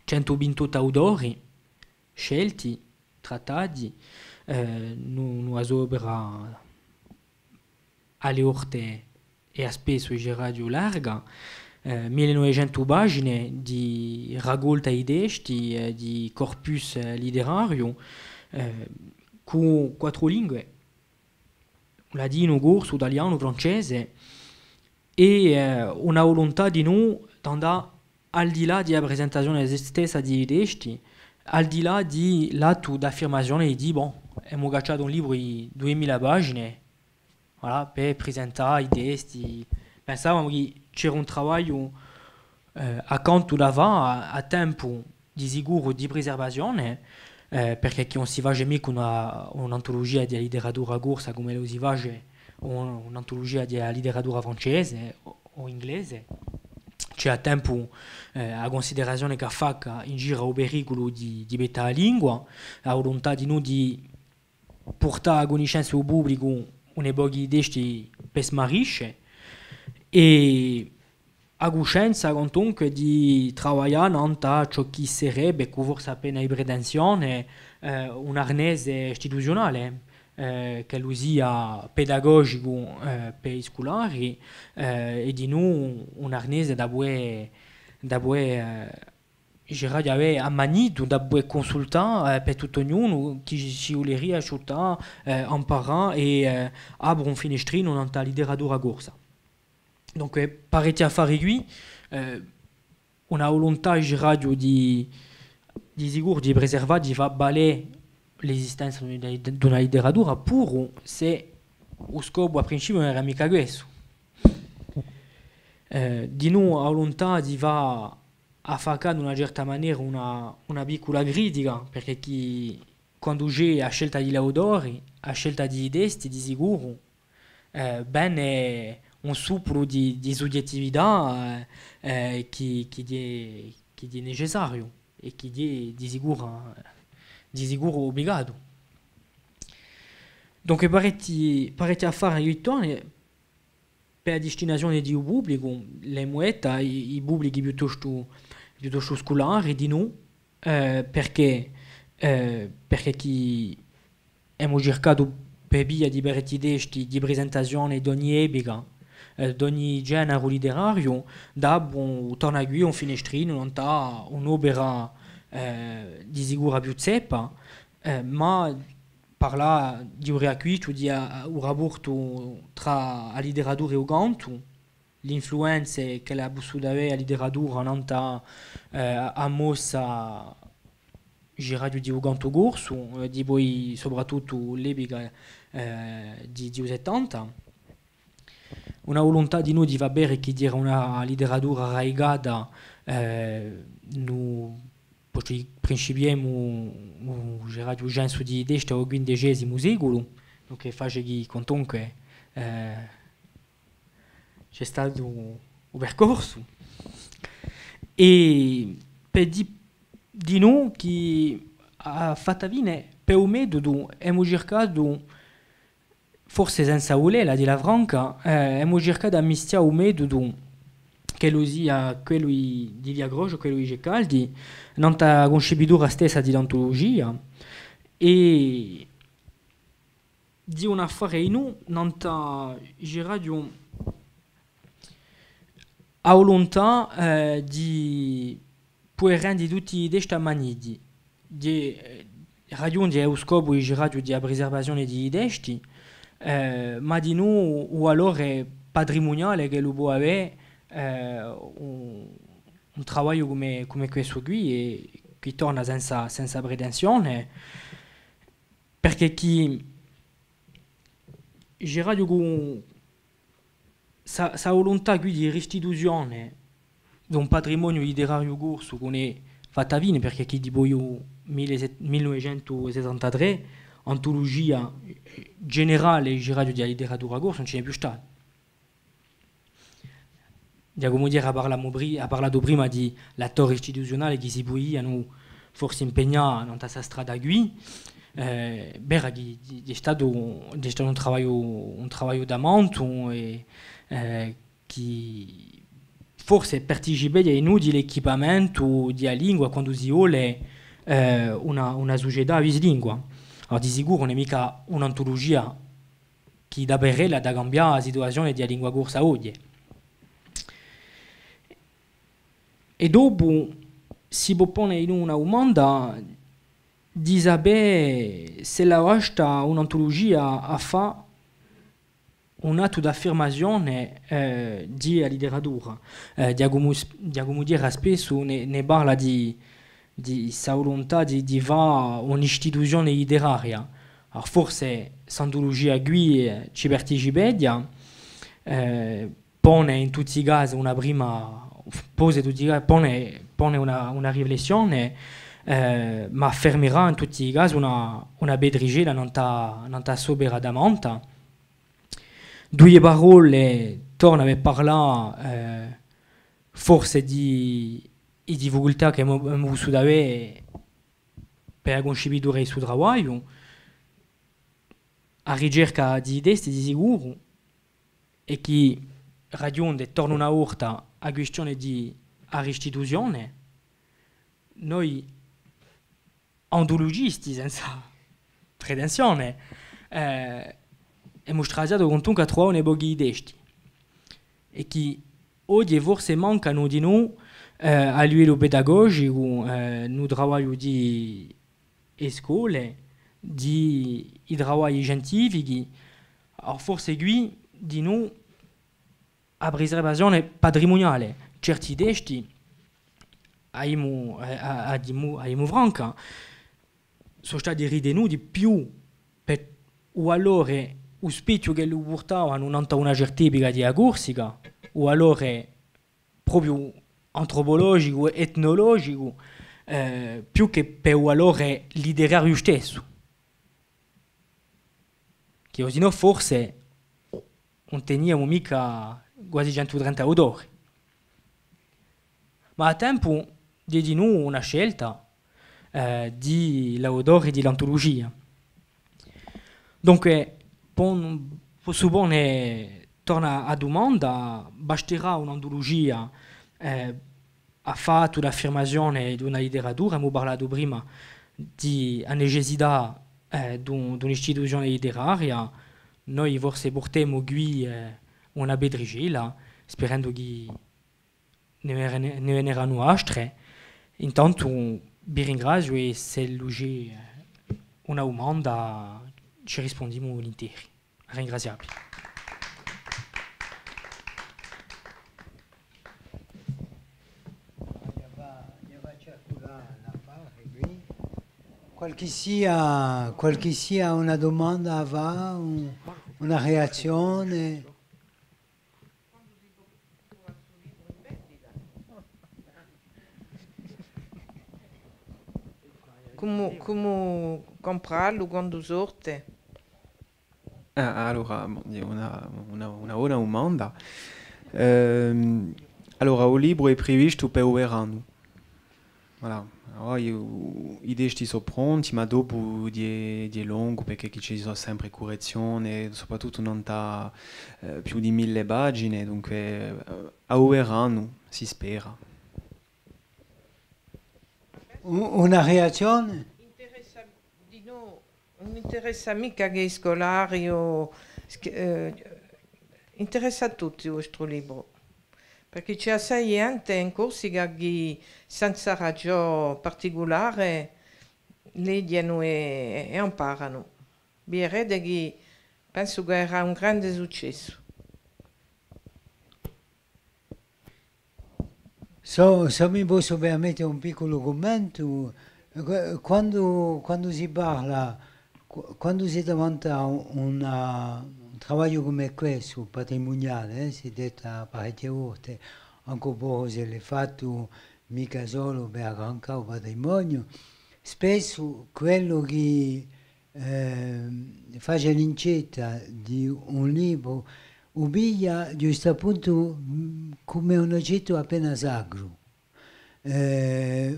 Centu vintottu autori scelti, trattati, eh, in, in una so opera à e volte è à spessu, diceraghju, larga, eh, mille è novecentu pagine di raccolta di testi, eh, di corpus, eh, literariu, eh, cù quattru lingue, u latinu, u corsu, u talianu, u francese, è, eh, una vuluntà dinù d'andà al di là di a presentazione stessa di i testi, al di là di l'attu d'affirmazione di dì, bon, emu cacciatu un libru di duimila pagine, voilà, per presentà i testi. Pensavamu chì c'era un travagliu, eh, accantu da fà à, à tempu, di sicuru, di preservazione, eh, perchè chì ùn si face micca una, un'antulugia di a literatura corsa cum'ellu si face un, un'antulugia di a literatura francese o, o inglese. Ci hè à tempu, eh, a cunsiderazione ch'affacca in giru à u periculu di, di perdà a lingua, a vuluntà dinù di purtà à cunniscenza u publicu un pocu di testi per smarisce, è a cuscenza, quantunque, di travaglià nant'à ciò chì serebbe, cù forse appena di pretensione, eh, un arnese istituziunale, eh, ch'ellu sia pedagogicu, eh, per i sculari, eh, è dinù un arnese da pudè, da pudè, eh, diceraghju, avè ammanitu, da pudè cunsultà, eh, per tuttu ognunu chì si, si vuleria asciuttà, eh, amparà è, eh, apre un finestrinu nant'à a literatura corsa. Dunque, parechji affari quì, eh, una vuluntà, diceraghju, di, di sicuru di preservà, di fà valè l'esistenza d'una, d'una literatura, puru s'è u scopu à principiu ùn era micca quessu. Eh, dinù a vuluntà di fà affaccà d'una certa manera una, una piccula critica, perchè chì quandu ci hè a scelta di l'autori, a scelta di i testi, di sicuru, eh, vene un suplu di, di sughjettività, eh, eh, chì, chì hè, chì hè necessariu è chì hè di sicuru, di sicuru ubligatu. Dunque, parechji, parechji affari chì tornanu, per a distinazione di u publicu, l'emu detta, i, i publichi piuttostu, piuttostu sculari, dinù, eh, perchè, eh, perchè chì emu circatu per via di parechji testi di presentazione d'ogni epica, eh, d'ogni generu literariu, d'apre un, torna quì un finestrinu, nant'à un'opera, eh, di sicuru più zeppa, eh, ma parlà di u riacquistu, di a, u raportu trà a literatura è u cantu, l'influenze ch'ella hà pussutu avè a literatura nant'à, eh, a mossa, diceraghju, di u cantu corsu, eh, dipoi soprattuttu l'epica, eh, di, di u settanta. Una vuluntà dinù di fà vede chì era una literatura arradicata, eh, in u Perchè principiemu u, u, diceraghju, u censu di i testi à u quindecesimu seculu, dunque face chì, quantunque, eh, ci hè statu u, u percorsu. È per dì, dinù chì à fatta fine, per u metudu, emu circatu forse senza vulella, à dilla franca, eh, emu circatu à mischjà u metudu, ch'ellu sia quellu di, di Via Croce o quellu di Ceccaldi, nant'à a cuncipitura stessa di l'antulugia, è di un affare dinù, nant'à, diceraghju, a vuluntà, eh, di pudè rendi tutti i testi ammaniti, di, eh, raghjunghje u scopu, diceraghju, di a preservazione di i testi, eh, ma dinù u valore patrimuniale ch'ellu pò avè, eh, un, un travagliu cum'è, cum'è questu quì, è Quì torna senza, senza pretensione, perchè chì, diceraghju, cù sta, sta vuluntà quì di ristituzione d'un patrimoniu literariu corsu chì ùn hè fatta fine, perchè chì dipoi u mille, mille novecentu sessantatrè, antulugia generale, diceraghju, di a literatura corsa, ùn ci n'hè più statu. Ghjacumu Thiers hà parlatu pri-, hà parlatu prima di l'attori istituziunali chì si pudianu forse impegnà nant'à sta strada quì. Eh, vera chì, chì, chì hè statu, chì hè statu un travagliu, un travagliu tamantu è, eh, chì forse participeghja à un utile equipamentu di a lingua quandu si vole, eh, una, una sucetà bislingua. Allora, di sicuru ùn hè micca un'antulugia chì hà da per ella da cambià a situazione di a lingua corsa oghje. È dopu si pò pone in una dumanda di sapè s'ella basta un'antulugia à fà un attu d'affirmazione, eh, di a literatura. Eh, Ghjacumu, Ghjacumu Thiers spessu ne, ne parla di, di sta vuluntà di, di fà un'istituzione literaria. Allora, forse st'antulugia quì, eh, ci participeghja, eh, pone in tutti i casi una prima, pose tutti i ca-, pone, pone una, una riflessione, eh, ma fermerà in tutti i casi una, una petricella nant'à, nant'à st'opera tamanta. Duie parolle, torna per parlà, eh, forse di, di difficultà chì emu, emu pussutu avè per a cuncipitura di stu travagliu, a ricerca di i testi, di sicuru, è chì raghjunghje, torna una volta, a quistione di a ristituzione. Noi antulugisti, senza pretensione, eh, emu straziatu quantunque à truvà un pocu di testi, è chì oghje forse mancanu dinù, eh, à livellu pedagogicu, eh, in u travagliu di e scole, di i travagli scientifichi, allora forse quì dinù a priservazione patrimuniale, certi testi, a dimu, a, a, a dimu, a dimu franca, sò stati ritenuti più per u valore, u spechju ch'elli purtavanu nant'à una certa epica di a Corsica, u valore propiu antropologicu, etnologicu, eh, più chè per u valore literariu stessu. Chì o sinnò forse ùn teniamu micca guasi centu trenta autori. Ma à tempu hè dinù una scelta, eh, di l'autori di l'antulugia. Dunque, pon-, possu pone, torna a dumanda, basterà un'antulugia, eh, hà fattu l'affirmazione d'una literatura, emu parlatu prima di a necessità, eh, d'un, d'un'istituzione literaria, noi forse purtemu quì, eh, una petricella, sperendu chì ne vene-, ne veneranu altre. Intantu vi ringraziu è s'ellu ci hè, eh, una dumanda, ci rispundimu vulinteri. À ringrazià vi. Qualchissia, qualchissia hà una dumanda à fà, un-, una reazzione? Cumu, cumu cumprallu, quandu sorte? Ah, allora, bon, hè una, una, una bona dumanda. Ehm, allora, u libru hè previstu per u veranu. Voilà. Allora, eiu, i testi sò pronti, ma dopu hè, hè longu, perchè chì ci sò sempre currezzione, soprattuttu nant'à, eh, più di mille pagine, dunque, eh, à u veranu, si spera. U-, una reazzione? Interessa dinò, ùn interessa micca chè i scolari o sch-, eh, interessa à tutti u vostru libru, perchè ci hè assai ghjente in Corsica chì, senza ragiò particulare, leghjenu è, è amparanu. Viderete chì pensu chì era un grande successu. Sò, s'o mi possu permette un picculu cummentu, eh, qu-, quandu, quandu si parla, qu-, quandu si davanta un, una, un travagliu cum'è questu, patrimuniale, eh, si detta parechje volte, ancu po s'ellu hè fattu micca solu per aggrancà u patrimoniu, spessu quellu chì, eh, face l'incetta di un libru, u piglia ghjustu appuntu, mm, cum'è un ogettu appena sacru. Eh,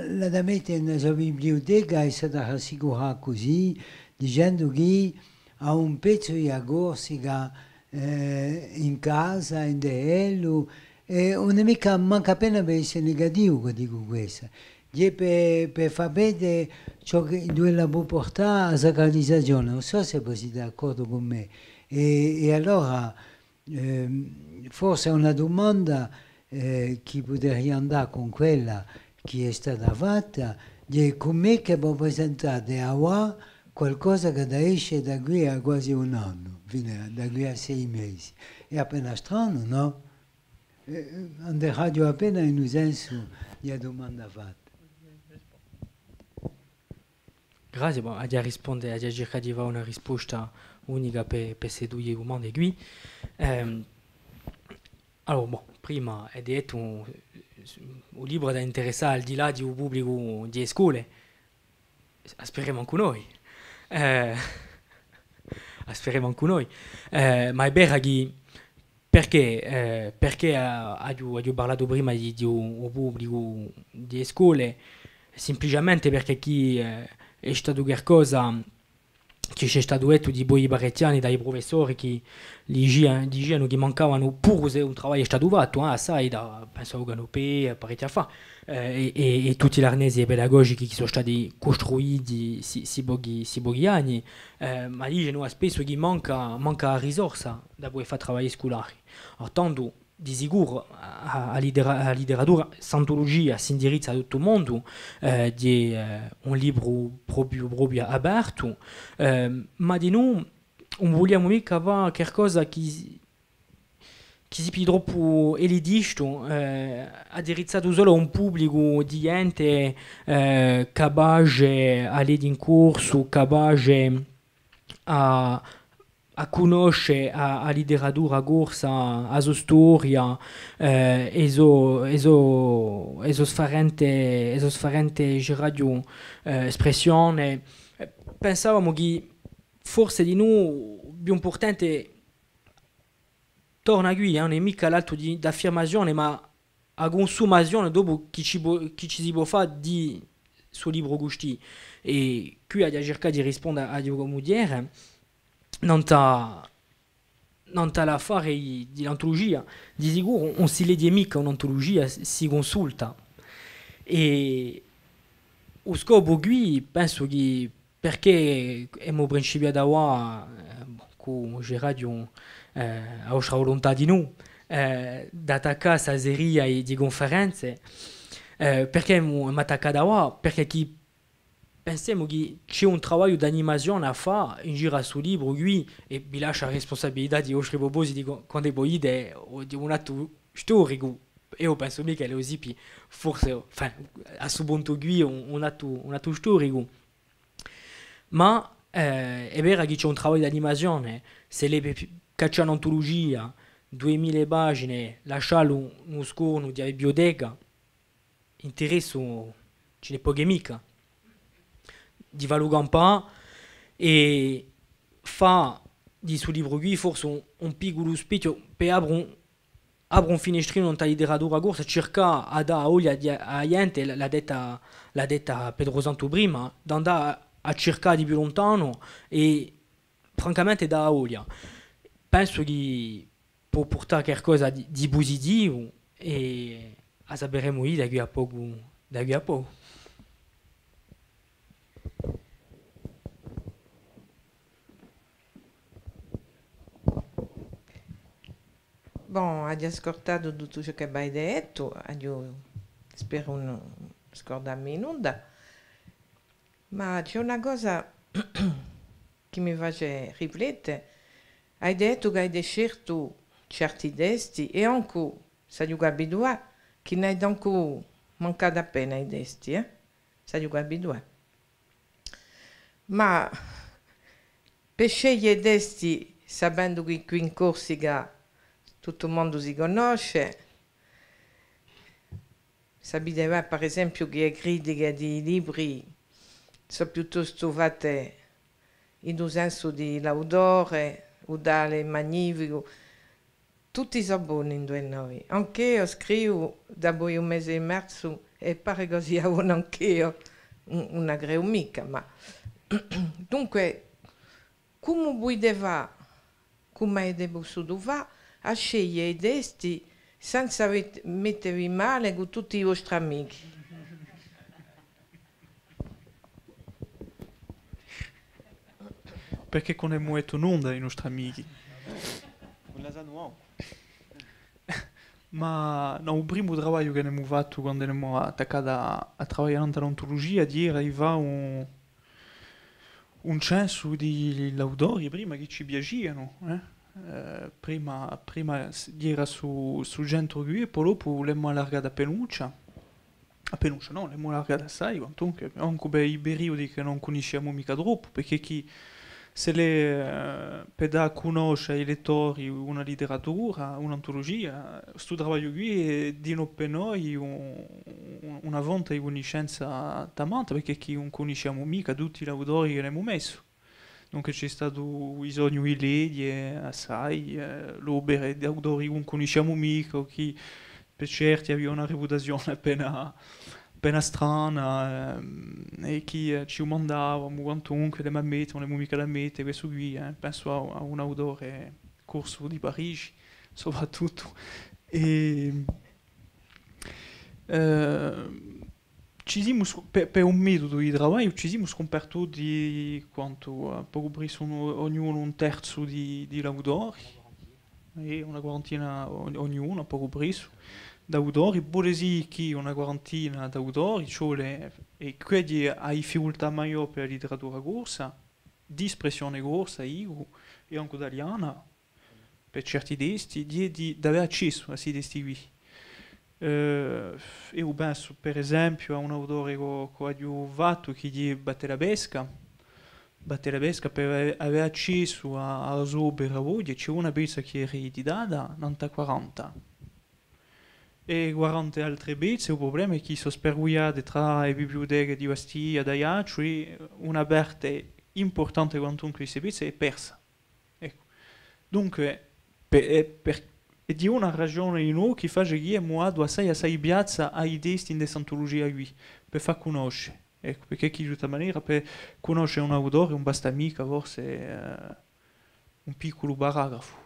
l'hà da mette in a so bibliuteca è s'hà da rassicurà cusì, dicendu chì hà un pezzu di a Corsica, eh, in casa, ind'è ellu, è ùn hè micca, mancu appena per esse negativu ch'o dicu quessa. Hè per, per fà vede ciò chì, induve ella pò purtà a sacralizazione. Ùn sò s'è vo site d'accordu cù mè. È, è allora, ehm, forse una dumanda, eh, chì puderia andà cù quella chì hè stata fatta, hè cum'è chì vo presentate avà qualcosa chì hà da esce da quì à quasi un annu, infine, da quì à sei mesi. Hè appena stranu, nò? Eh, eh, anderaghju appena in u sensu di a dumanda fatta. Grazie, bon, aghju da risponde, aghju da circà di fà una risposta unica per, per ste duie dumande quì. Ehm, allora, bon, prima hè dettu, u libru hà da interessà al di là di u publicu di e scole, a speremu ancu noi. Eh, a speremu ancu noi. Eh, ma hè vera chì Perchè, eh, perchè, eh, aghju, aghju parlatu prima di, di u, u publicu di e scole, simpliciamente perchè chì, eh, hè statu qualcosa chì ci hè statu dettu dipoi parechji anni da i prufessori chì dicia-, dicianu chì mancavanu, puru s'è un travagliu hè statu fattu, eh, assai da, pensu à u Canopé, parechji affari, eh, è, è, è tutti l'arnesi pedagogichi chì sò stati custruiti sti, sti pochi, sti pochi anni, eh, ma dicenu spessu chì manca, manca a risorsa da pudè fà travagli sculari. Tandu, di sicuru, a, a litera-, a literatura, st'antulugia s'indirizza à tuttu u mondu, eh, di, eh, un libru propiu, propiu apertu, eh, ma dinù ùn vuliamu micca fà qualcosa chì, chì si pigli troppu elitistu, eh, indirizzatu solu à un publicu di ghjente, eh, capace à leghje in corsu, capace à, à cunnosce a, a literatura corsa, a so storia, eh, e so, e so, e so sfarente, e so sfarente, diceraghju, eh, spressione. Eh, pensavamu chì forse dinù più impurtante torna quì, eh, ùn hè micca l'attu di, d'affirmazione, ma a cunsumazione dopu chì ci pò, chì ci si pò fà di stu libru custì. È quì aghju da circà di risponde à Diogo Mughjera, nant'à, nant'à l'affare di, di l'antulugia. Di sicuru ùn si leghje micca un'antulugia, si, si cunsulta. È u scopu quì, pensu chì Perchè emu principiatu avà, eh, cù, diceraghju, eh, a vostra vuluntà dinù, eh, d'attaccà sta seria di, di cunferenze, eh, perchè emu, emu attaccatu avà? Perchè chì pensemu chì ci hè un travagliu d'animazione à fà in giru à stu libru quì, è vi lasciu a rispunsabilità di i vostri prupositi, quandu vo dite, o di un attu storicu, eiu pensu micca ch'ellu sippia, forse, enfin, à stu puntu quì un, un attu, un attu storicu. Ma, eh, hè vera chì ci hè un travagliu d'animazione, s'ellu hè per caccià un'antulugia, duimila pagine, lasciallu in u scornu di a biblioteca, interessu ci n'hè pocu è micca. Di fallu campà è fà di stu libru quì forse un, un picculu spechju per apre un, apre un finestrinu nant'à a literatura corsa, circà à dà a voglia di, à a ghjente, l'hà, l'hà detta, l'hà detta Pedru Santu prima, d'andà à, à circà di più luntanu è francamente dà a voglia. Pensu chì pò purtà qualcosa di, di pusitivu è a saperemu dì da quì à pocu, da quì à pocu. Bon, aghju ascultatu tuttu ciò chì avete dettu, aghju, speru ùn scurdammi nudda, ma ci hè una cosa chì mi face riflette, avete dettu chì avete sceltu certi testi è ancu, s'aghju capitu, chì n'aghju ancu mancatu appena i testi, eh? S'aghju capitu, eh? Ma per sceglie i testi, sapendu chì quì in Corsica tuttu u mondu si cunnosce, sapete bè, per esempiu, chì e critiche di i libri sò piuttostu fatte in u sensu di l'autore, u tale hè magnificu, tutti sò boni ind'è noi. Anch'eiu scrivu dapoi u mese di marzu è pare ch'o sia bona anch'eiu, ùn, ùn a creu micca, ma dunque, cumu pudite fà, cumu avete pussutu fà, à sceglie i testi senza met-, mettevi male cù tutti i vostri amichi? Perchè ùn emu dettu nunda à i nostri amichi. Ùn la sanu mancu. Ma nò, u primu travagliu chì n'emu fattu quandu n'emu attaccatu à, à travaglià nant'à l'antulugia, era di fà un, un censu di l'autori prima chì ci piacianu, eh? Eh, prima, prima s-, era stu, stu centru quì, è po dopu l'emu allargatu appinuccia. Appinuccia, nò, l'emu allargatu assai, quantunque, ancu per i periodi chì ùn cunnisciamu micca troppu, perchè chì s'ellu hè, eh, per dà à cunnosce à i lettori una litteratura, un'antulugia, stu travagliu quì hè dinò per noi un, un, una fonte di cunniscenza tamanta, perchè chì ùn cunnisciamu micca tutti l'autori chì l'emu messu. Dunque ci hè statu u bisognu di leghje assai, eh, l'opere d'autori chì ùn cunnisciamu micca, o chì per certi avia una reputazione appena, appena strana, ehm, è chì, eh, ci dumandavamu, quantunque, l'emu da mette, ùn l'emu micca da mette, questu quì, eh, pensu à, à un autore corsu di Parigi, soprattuttu. È, eh, ci simu scu-, per, per un metodu di travagliu, ci simu scumpartuti quantu, eh, pocu pressu un, ognunu un terzu di, di l'autori, è una quarantina o-, ognunu, pocu pressu, d'autori, puru s'è chì una quarantina d'autori, ci vole, è quella hè a difficultà maiò per a litteratura corsa, d'espressione corsa, dicu, è ancu taliana, per certi testi, di, di, d'avè accessu à sti testi quì. Eh, eiu pensu, per esempiu, à un autore ch'o, ch'o aghju fattu, chì hè Vattelapesca. Vattelapesca, per avè, avè accessu à, à a so opera oghje, ci hè una pezza chì hè rieditata, nant'à quaranta. È quaranta altre pezze, u prublema hè chì sò spargugliate trà e bibliuteche di Bastia, d'Aiacciu, è una parte impurtante quantunque di ste pezze hè persa. Eccu. Dunque, per, hè per, hè di una ragione in u chì face chì emu datu assai, assai piazza à i testi in st'antulugia quì, per fà cunnosce. Eccu, perchè chì, di tutta manera, per cunnosce un autore ùn basta micca, forse, eh, un picculu paragrafu.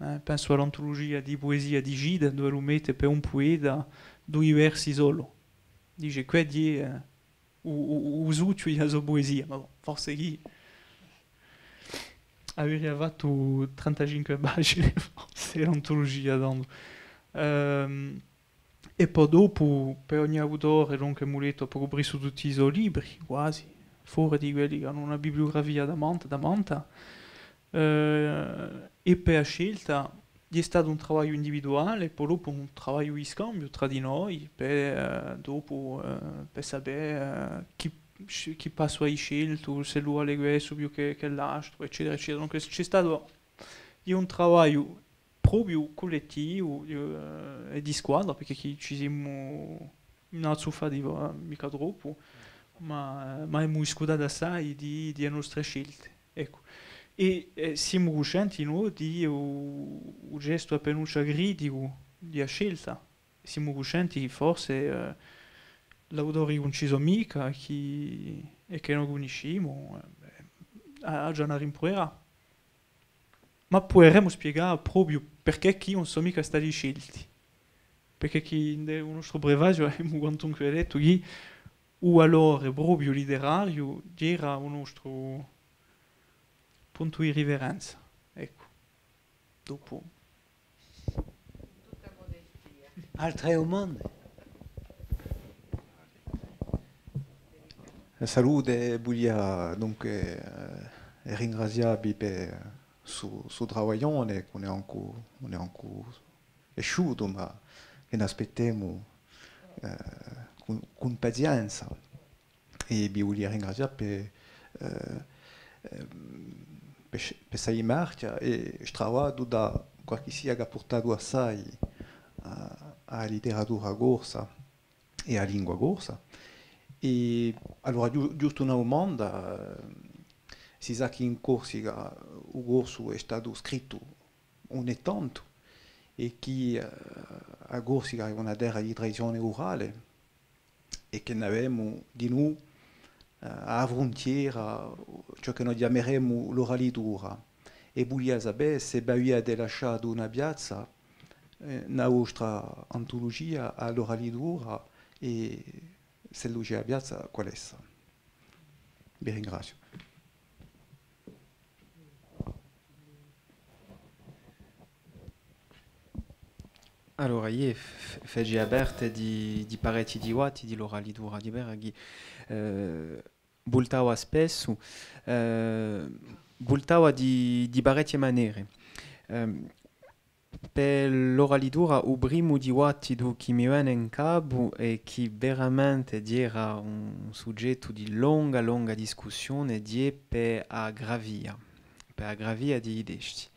Eh, pensu à l'antulugia di puesia di Gide, duve lu mette per un pueta dui versi solu. Dice, què hè, eh, u, u, u suchju di a so puesia, ma bon, forse chì averia fattu trentacinque pagine, forse, l'antulugia, tandu. Ehm, è po dopu, per ogni autore, dunque, emu lettu pocu pressu tutti i so libri, quasi, fora di quelli chì anu una bibliugrafia tamanta, tamanta, eh, è per a scelta, hè statu un travagliu individuale, po dopu un travagliu di scambiu trà di noi, per, eh, dopu, eh, per sapè, eh, chì, chì passu hai sceltu, s'ellu vale questu più chè, chè l'altru, eccetera, eccetera. Dunque, ci hè statu, hè un travagliu propiu cullettivu, eh, è di squadra, perchè chì ci simu ùn azzuffa di, eh, micca troppu, ma, ma emu discutatu assai di, di e nostre scelte. Eccu. È, eh, simu cuscenti, nò, di u, u gestu appinuccia criticu di a scelta. Simu cuscenti chì forse, eh, l'autori chì ùn ci sò micca, chì, è chì no cunniscimu, eh, bè, a, aghju da rimpruverà. Ma puderemu spiegà propiu perchè chì ùn sò micca stati scelti. Perchè chì in u nostru prefaziu avemu quantunque dettu chì u valore propiu literariu era u nostru puntu di riferenza. Eccu. Dopu. Altre dumande? Salute, vulia dunque, eh, ringrazià vi per stu, stu travaglione, chì ùn hè ancu, ùn hè ancu esciutu, ma chì n'aspettemu eh, cun, cun pazienza. È vi vulia ringrazià per, eh, ehm, per, per sta dimarchja è stravatu da qualchissia chì hà purtatu assai à, à a literatura corsa è à a lingua corsa. È allora, ghju-, ghjustu una dumanda, eh, si sà chì in Corsica u corsu hè statu scrittu ùn hè tantu, è chì, eh, a Corsica hè una terra di tradizione urale, è chì n'avemu dinù, eh, à a fruntiera, ciò chì noi chjameremu l'uralitura. È vulia sapè s'è v'aviate lasciatu una piazza, eh, in a vostra antulugia à l'uralitura, è s'ellu ci hè a piazza, qual hè essa? Vi ringraziu. Allora, iè, f-, f-, facia parte di, di parechji dibattiti di l'uralitura di Berghi, eh, vultava spessu, eh, vultava di, di parechje manere. Ehm, per l'uralitura, u primu dibattitu chì mi vene in capu è chì veramente era un sughjettu di longa, longa discussione, hè per a grafia, per a grafia di i testi.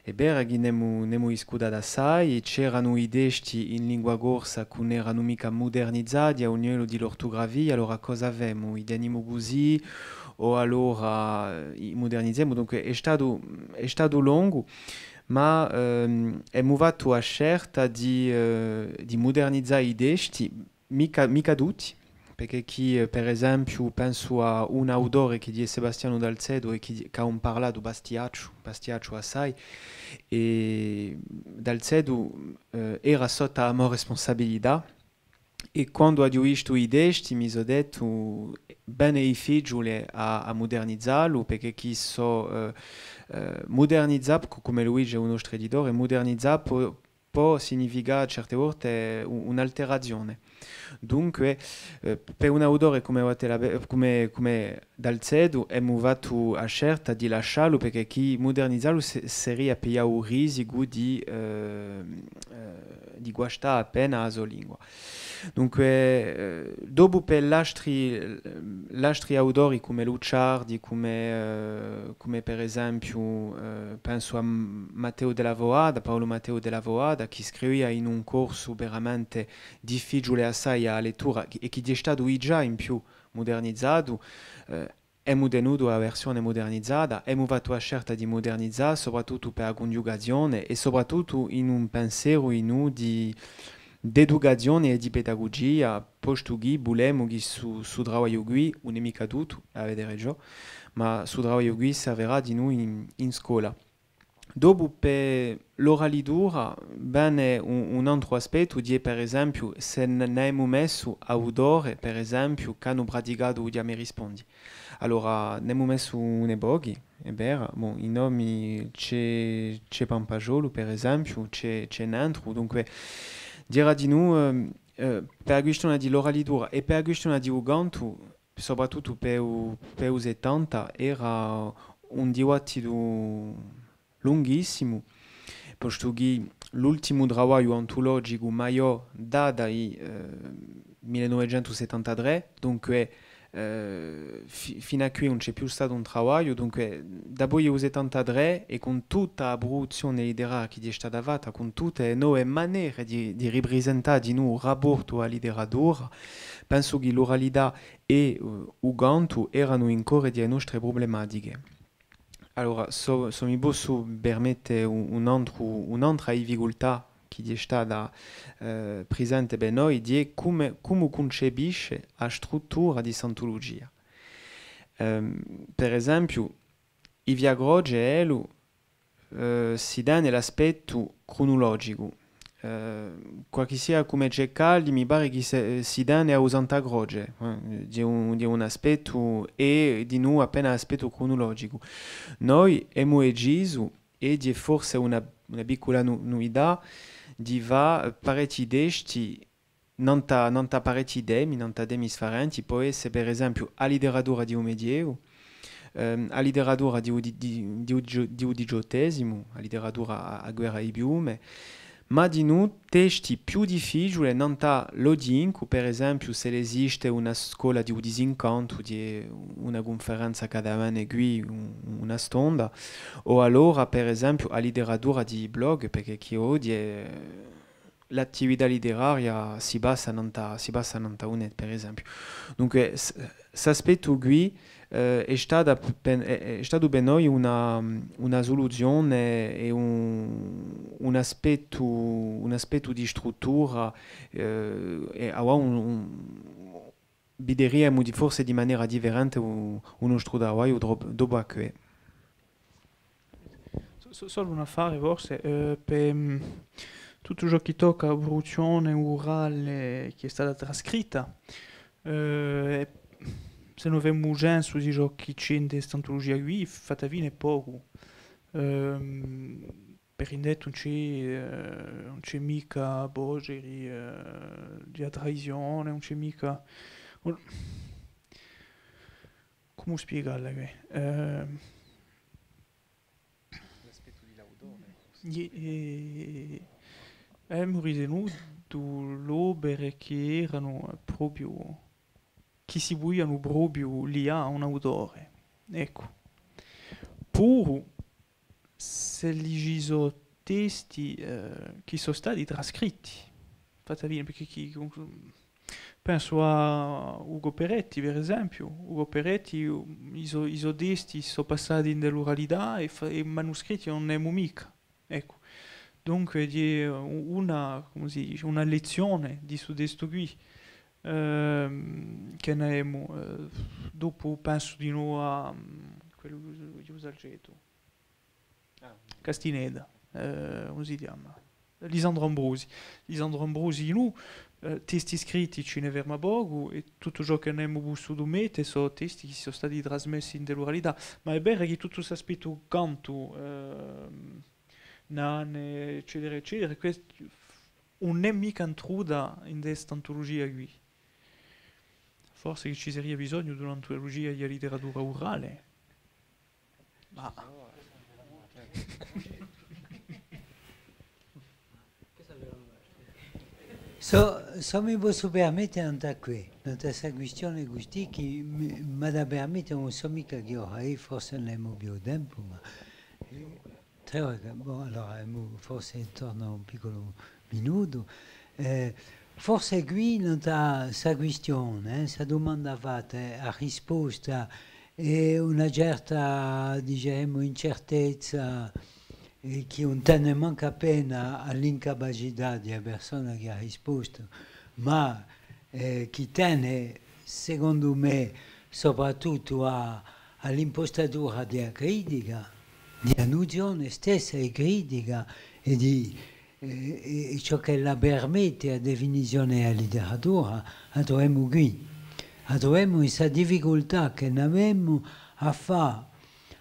Hè vera chì n'emu, n'emu discutatu assai, c'eranu i testi in lingua corsa chì ùn eranu micca mudernizati à u livellu di l'ortugrafia, allora cosa femu? I tenimu cusì, o allora, eh, i mudernizemu? Dunque, hè statu, hè statu longu, ma, ehm, emu fattu a scelta di, eh, di mudernizà i testi, micca, micca tutti, perchè chì, eh, per esempiu, pensu à un autore chì hè Sebastianu Dalzeto è chì, chì hà un parlatu bastiacciu, bastiacciu assai, è Dalzeto, eh, era sottu à a mo respunsabilità, è quandu aghju vistu i testi mi sò dettu, bè, hè difficiule à, à mudernizallu, perchè chì sò, eh, eh, mudernizà, cu-, cum'ellu dice u nostru editore, mudernizà pò, pò significà certe volte u-, un'alterazione. Dunque, eh, per un autore cum'è Wattela-, cum'è, cum'è Dalzeto, emu fattu a scelta di lasciallu, perchè chì mudernizallu se-, seria piglià u risicu di, eh, eh, di guastà appena a so lingua. Dunque, eh, dopu per l'astri, l'astri autori cum'è Lucciardi, cum'è, eh, cum'è per esempiu, eh, pensu à M-, Matteu Della Foata, Paulu Matteu Della Foata, chì scrivia in un corsu veramente difficiule assai à a lettura, chì, è chì hè statu digià in più mudernizatu, eh, emu tenutu a versione mudernizata, emu fattu a scelta di mudernizà, soprattuttu per a cunghjugazione è soprattuttu in un penseru in u di, d'educazione è di pedagugia, postu chì vulemu chì stu, stu travagliu quì, ùn hè micca tuttu, avete ragiò, ma stu travagliu quì servirà dinù in, in scola. Dopu, per l'uralitura, vene un, un antru aspettu, hè, per esempiu, s'è n-, n'avemu messu autore, per esempiu, ch'anu praticatu u chjama è rispondi. Allora, n'emu messu uni pochi, hè vera, bon, i nomi, ci hè, ci hè Pampasgiolu, per esempiu, ci hè, ci hè n'antru, dunque, diraghju dinù, ehm, eh, per a quistione di l'uralitura è per a quistione di u cantu, soprattuttu per u, per u settanta, era un dibattitu lunghjissimu, postu chì l'ultimu travagliu antulogicu maiò data di, eh, mille novecentu settantatrè, dunque, eh, fi-, finu à quì ùn ci hè più statu un travagliu, dunque, dapoi u settantatrè, è cun tutta a pruduzzione litteraria chì hè stata fatta, cun tutte e nove manere di, di riprisentà dinù u rapportu à a litteratura, pensu chì l'uralità è, eh, u cantu eranu in core di e nostre prublematiche. Allora, s'o, s'o mi possu permette un, un antru, un'antra difficultà chì hè stata, eh, prisente per noi, hè cumu, cumu cuncepisce a struttura di st'antulugia. Ehm, per esempiu, i Via Croce, ellu, eh, si tene l'aspettu crunulogicu. Eh, qualchissia cum'è Ceccaldi, mi pare chì se, si tene à u Santa Croce, eh, di un, di un aspettu, è dinù appena aspettu crunulogicu. Noi emu decisu, è hè forse una, una piccula nu-, nuvità, di fà parechji testi nant'à, nant'à parechji temi, nant'à temi sfarenti, pò esse, per esempiu, a litteratura di u Medievu, ehm, a litteratura di u di-, di-, di u di-, di u diciottesimu, a litteratura à, à guerra di piume, ma dinù testi più difficiuli nant'à l'oghjentu, per esempiu, s'ellu esiste una scola di u disincantu, di una cunferenza chì hà da vene quì, un-, una stonda, o allora, per esempiu, a literatura di blog, perchè chì oghje, eh, l'attività literaria si basa nant'à, si basa nant'à u net, per esempiu. Dunque, s-, s'aspettu quì, eh, hè stata pe-, hè, hè statu per noi una, una suluzione è un, un aspettu, un aspettu di struttura, eh, è avà un, un, videriamu di, forse di manera differente u, u nostru travagliu dopu, dopu à què. So-, so-, solu un affare, forse, eh, per, mm, tuttu ciò chì tocca à a pruduzzione urale chì hè stata trascritta, eh, è s'è no femu censu di ciò chì ci hè in st'antulugia quì, fatta fine hè pocu. Ehm, per indettu ùn ci hè, eh, ùn ci hè micca voce di, eh, di a tradizione, ùn ci hè micca, ùn, cumu spiegallu quì? Ehm, L'aspettu di l'autore, forse. Iè, eh, avemu ritenutu l'opere chì eranu propiu, chì si pudianu propiu lià à un autore. Eccu. Puru s'elli ci sò testi, eh, chì sò stati trascritti. Fatta fine, perchè chì, pensu à Ugo Peretti, per esempiu. Ugo Peretti, i so, i so testi sò passati in l'uralità è fa-, è manuscritti ùn n'emu micca. Eccu. Dunque, hè u-, una, cumu si dice, una lezzione di stu testu quì, ehm, chì n'avemu, eh, dopu pensu dinù à, mm, quellu di u Salcetu. Ah. Castineda, eh, cumu si chjama? Lisandru Ambrosi. Lisandru Ambrosi, nò, eh, testi scritti ci ne ferma pocu, è tuttu ciò chì n'emu pussutu mette sò testi chì sò stati trasmessi in l'uralità. Ma hè vera chì tuttu st'aspettu cantu, ehm, nane, eccetera, eccetera, quest-, ùn hè micca intruta in st'antulugia quì. Forse chì ci seria bisognu d'un'antulugia di a literatura urale. Ma s'o, s'o mi possu permette, nant'à què, nant'à sta quistione custì, chì mi, m'hà da permette, ùn sò micca chì ora hè, forse ùn avemu più tempu, ma, eh, Tre ore, bon, allora, emu forse intornu à un picculu minutu. Eh, forse quì, nant'à sta quistione, eh, sta dumanda fatta, eh, a risposta hè una certa, diceremu, incertezza, eh, chì ùn tene mancu appena à l'incapacità di a persona chì hà rispostu, ma, eh, chì tene, secondu mè, soprattuttu à, à l'impostatura di a critica, di a nuzione stessa di critica è di, eh, è, è ciò ch'ella permette a definizione di a literatura, a truvemu quì. A truvemu in sta difficultà chì n'avemu à fà,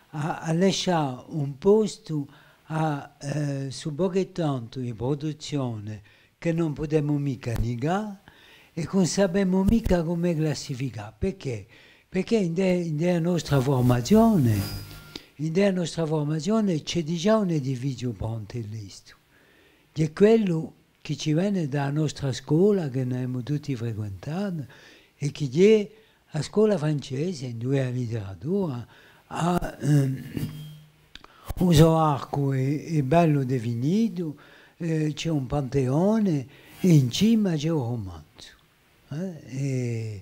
à, à lascià un postu à, eh, stu pocu è tantu di pruduzzione chì ùn pudemu micca nigà è chì ùn sapemu micca cumu classificà. Perchè? Perchè ind'è, ind'è a nostra furmazione, ind'è a nostra furmazione ci hè digià un edifiziu puntillistu. Hè quellu chì ci vene da a nostra scola, chì n'avemu tutti frequentatu, è chì hè a scola francese, induve a literatura hà, ehm, u so arcu hè, hè bellu definitu, eh, ci hè un panteone, è in cima ci hè u rumanzu. Eh, è,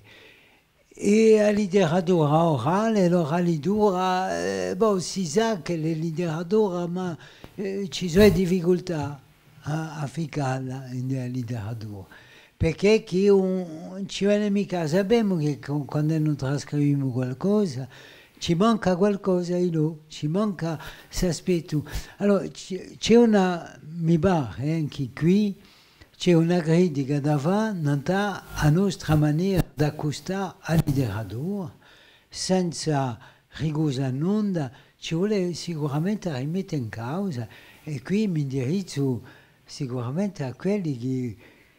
è a literatura urale, l'uralitura, eh, bon, si sà ch'ella hè literatura, ma, eh, ci sò e difficultà à, à ficcalla in a literatura. Perchè chì ùn, ùn ci vene micca, sapemu chì qu-, quand'è no trascrivimu qualcosa, ci manca qualcosa, è nò, ci manca st'aspettu. Allora, ci, ci hè una, mi pare, eh, ancu quì, ci hè una critica da fà nant'à a nostra manera d'accustà a literatura, senza ricusa à nunda, ci vole sicuramente à rimette in causa, è quì m'indirizzu sicuramente à quelli chì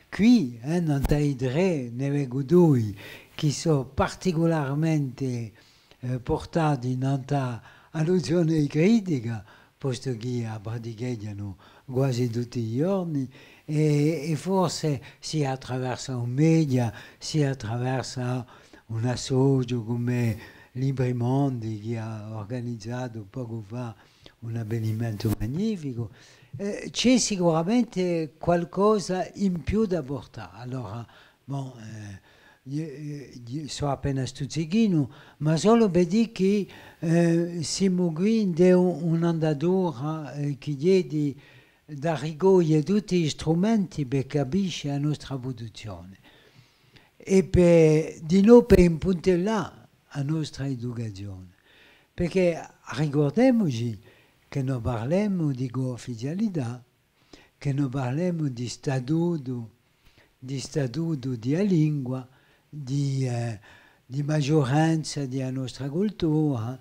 quì, eh, nant'à i trè, ne vecu dui, chì sò particularmente, eh, purtati nant'à a nuzione di critica, postu chì a praticheghjanu guasi tutti i ghjorni, è, è forse sia attraversu un media, sia attraversu un associu cum'è Libri Mondi, chì hà urganizatu pocu fà un avvenimentu magnificu, eh, ci hè sicuramente qualcosa in più da purtà. Allora, bon, eh, i-, i-, sò appena stuzzichinu, ma solu per dì chì, eh, simu quì in un, un'andatura, eh, chì hè di, da ricoglie tutti i strumenti per capisce a nostra pruduzione è per, dinò per impuntellà a nostra educazione. Perchè ricurdemuci chì no parlemu di cuufficialità, chì no parlemu di statutu, di statutu di a lingua, di, eh, di maghjuranza di a nostra cultura.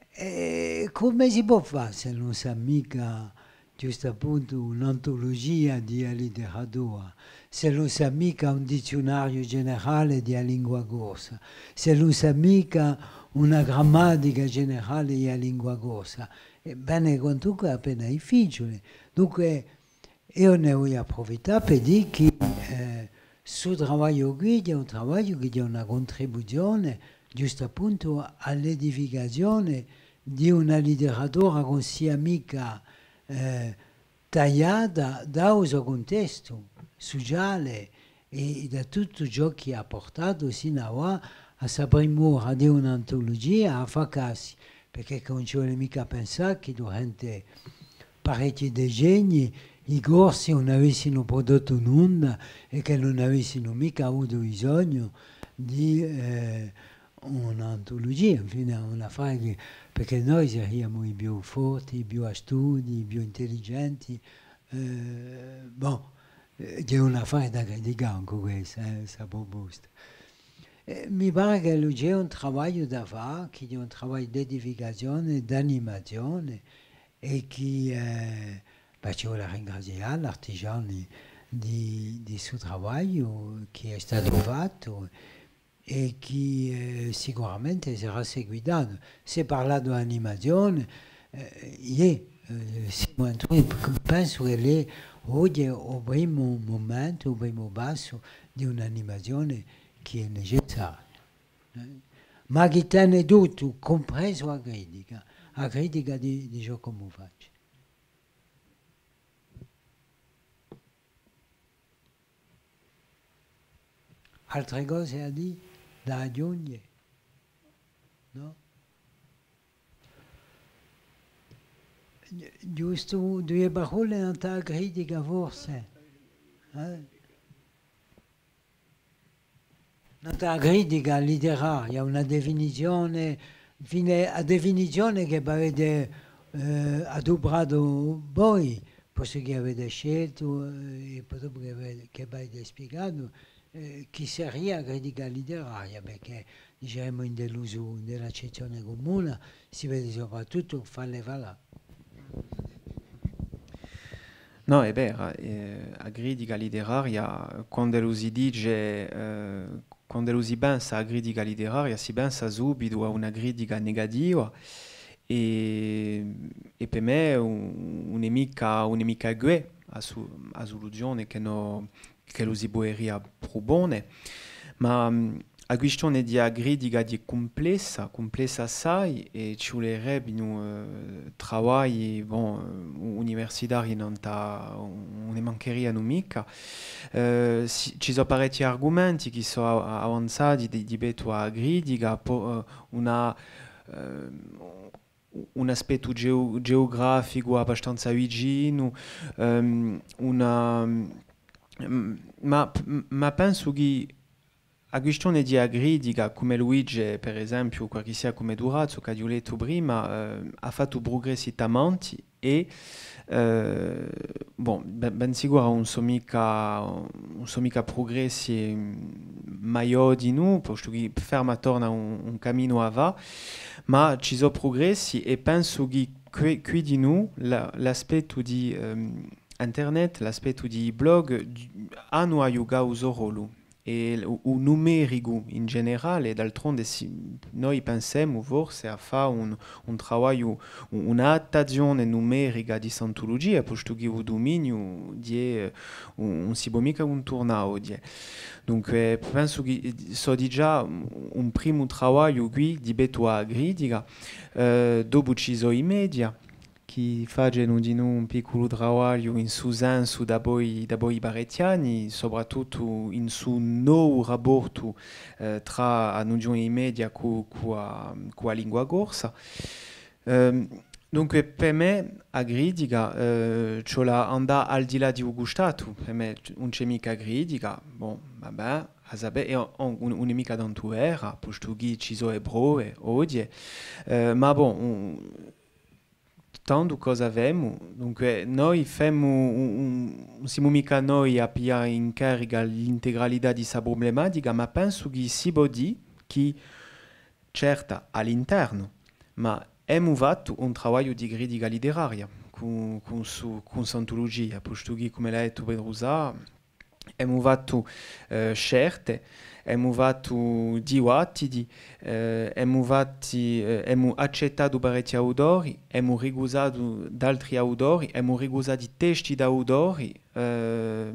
È cumu si pò fà s'ellu ùn s'hà micca, ghjustappuntu, un'antulugia di a literatura, s'ellu ùn s'hà micca un dizziunariu generale di a lingua corsa, s'ellu ùn s'hà micca una grammatica generale di a lingua corsa? È bè, quantunque hè appena difficiule. Dunque, eiu ne vogliu apprufittà per dì chì, eh, stu travagliu quì hè un travagliu chì hè una cuntribuzione, ghjustappuntu, à l'edificazione di una literatura chì ùn sia micca, eh, tagliata da u so cuntestu suciale è da tuttu ciò chì hà purtatu sinu à avà à sta primura di un'antulugia à fà cassi, perchè chì ùn ci vole micca à pensà chì durante parechji decenni i Corsi ùn avessinu prudottu nunda è chì ùn avessinu micca avutu bisognu di, eh, un'antulugia, infine, un affare chì, perchè noi seriamu i più forti, i più astuti, i più intelligenti, eh, bon, eh, hè un affare da criticà ancu quessa, eh, sta pruposta. Eh, mi pare chì ci hè un travagliu da fà, chì hè un travagliu d'edificazione, d'animazione, è chì, eh, bè, ci vole à ringrazià l'artigiani di, di stu travagliu chì hè statu fattu, è chì, eh, sicuramente sarà seguitatu. S'hè parlatu d'animazione, eh, iè, eh, simu in, pensu chì hè oghje u primu mumentu, u primu passu di un'animazione chì hè necessaria, eh. Ma chì tene tuttu, cumpresu a critica, a critica di, di ciò ch'omu face. Altre cose à dì, da aghjunghje? Nò? Ghjustu duie parolle nant'à a critica, forse? Eh? Nant'à a critica literaria, una definizione, infine, a definizione chì v'avete, eh, adupratu voi, postu chì avete sceltu, eh, è po dopu chì ave-, chì v'avete spiegatu, eh, chì seria critica literaria, perchè, dicemu, in l'usu, in l'accezzione cumuna, si vede soprattuttu fà-, fà-, Nò, hè vera, eh, a critica literaria, quand'ellu si dice, eh, quand'ellu si pensa à a critica literaria, si pensa subitu à una critica negativa, è, è per mè ùn, ùn hè micca, ùn hè micca què a su-, a suluzione chì no, ch'ellu si puderia prupone, ma, mm, a quistione di a critica hè cumplessa, cumplessa assai, è ci vulerebbinu, eh, travagli, bon, eh, u-, universitarii nant'à, ùn ne mancherianu micca. Eh, si-, ci sò parechji argumenti chì sò a-, avanzati di, di pettu à a critica, po-, eh, una, eh, un aspettu geu-, geugraficu abbastanza vicinu, ehm, una, mm, ma, ma pensu chì a quistione di a critica, cum'ellu dice, per esempiu, qualchissia cum'è Durazzo, ch'aghju lettu prima, eh, hà fattu prugressi tamanti è, eh, bon, ben, ben sicuru ùn sò micca, ùn sò micca prugressi, mm, maiò dinù, postu chì ferma torna un, un caminu à fà, ma ci sò prugressi è pensu chì quì, quì dinù l-, l'aspettu di, ehm, internet, l'aspettu di blog, anu à ghjucà u so rollu. è u, u numericu in generale, d'altronde si, noi pensemu forse à fà un, un travagliu, un, un'adattazione numerica di st'antulugia, postu chì u duminiu di, eh, ùn, ùn si pò micca cunturnà oghje. Dunque, pensu chì, eh, sò digià un, un primu travagliu quì di pettu à a critica, eh, dopu ci sò i media, chì facenu dinù un picculu travagliu in su sensu dapoi, dapoi parechji anni, soprattuttu in su novu rapportu, eh, trà a nuzione di media cù, cù a, cù a lingua corsa. Ehm, dunque, per mè, a critica, eh, ci vole à andà al di là di u custatu, per mè ùn ci hè micca critica, bon, va bè, a sapè, è ùn, ùn, ùn hè micca tantu vera, postu chì ci sò e prove, oghje, eh, ma bon, un, tandu cosa femu? Dunque, noi femu un, un, ùn simu micca noi à piglià in carica l'integralità di sta prublematica, ma pensu chì si pò dì chì, certa, à l'internu, ma emu fattu un travagliu di critica literaria cù, cù su, cù st'antulugia, postu chì, cum'ellu hà dettu Petru Sà, emu fattu, eh, scelte, emu fattu dibattiti, eh, emu fatti, eh, emu accettatu parechji autori, emu ricusatu d'altri autori, emu ricusatu testi d'autori, eh,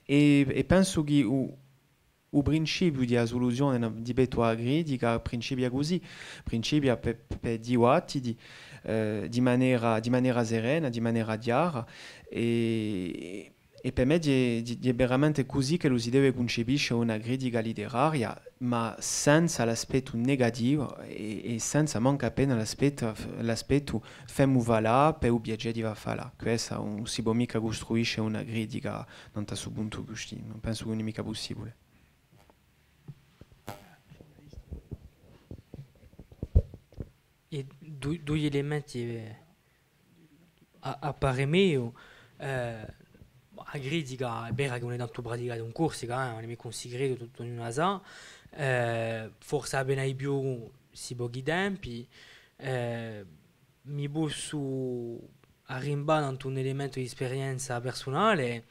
è, è pensu chì u, u principiu di a suluzione, nò, di pettu à a critica, principia cusì, principia per, per dibattiti, eh, di manera, di manera serena, di manera chjara, è, è per mè hè, hè, hè veramente cusì ch'ellu si deve cuncepisce una critica literaria, ma senza l'aspettu negativu è, è senza mancu appena l'aspettu, l'aspettu femu falà per u piacè di fà falà. Quessa ùn si pò micca custruisce una critica nant'à stu puntu custì, ùn pensu chì ùn hè micca pussibule. È du-, dui elementi, eh, à, à parè meiu, eh, a critica, hè vera chì ùn hè tantu praticata in Corsica, eh, ùn hè micca un sicretu, tuttu ognunu a sà, eh, forse appena di più sti pochi tempi, eh, mi possu arrimbà nantu un elementu di sperienza persunale,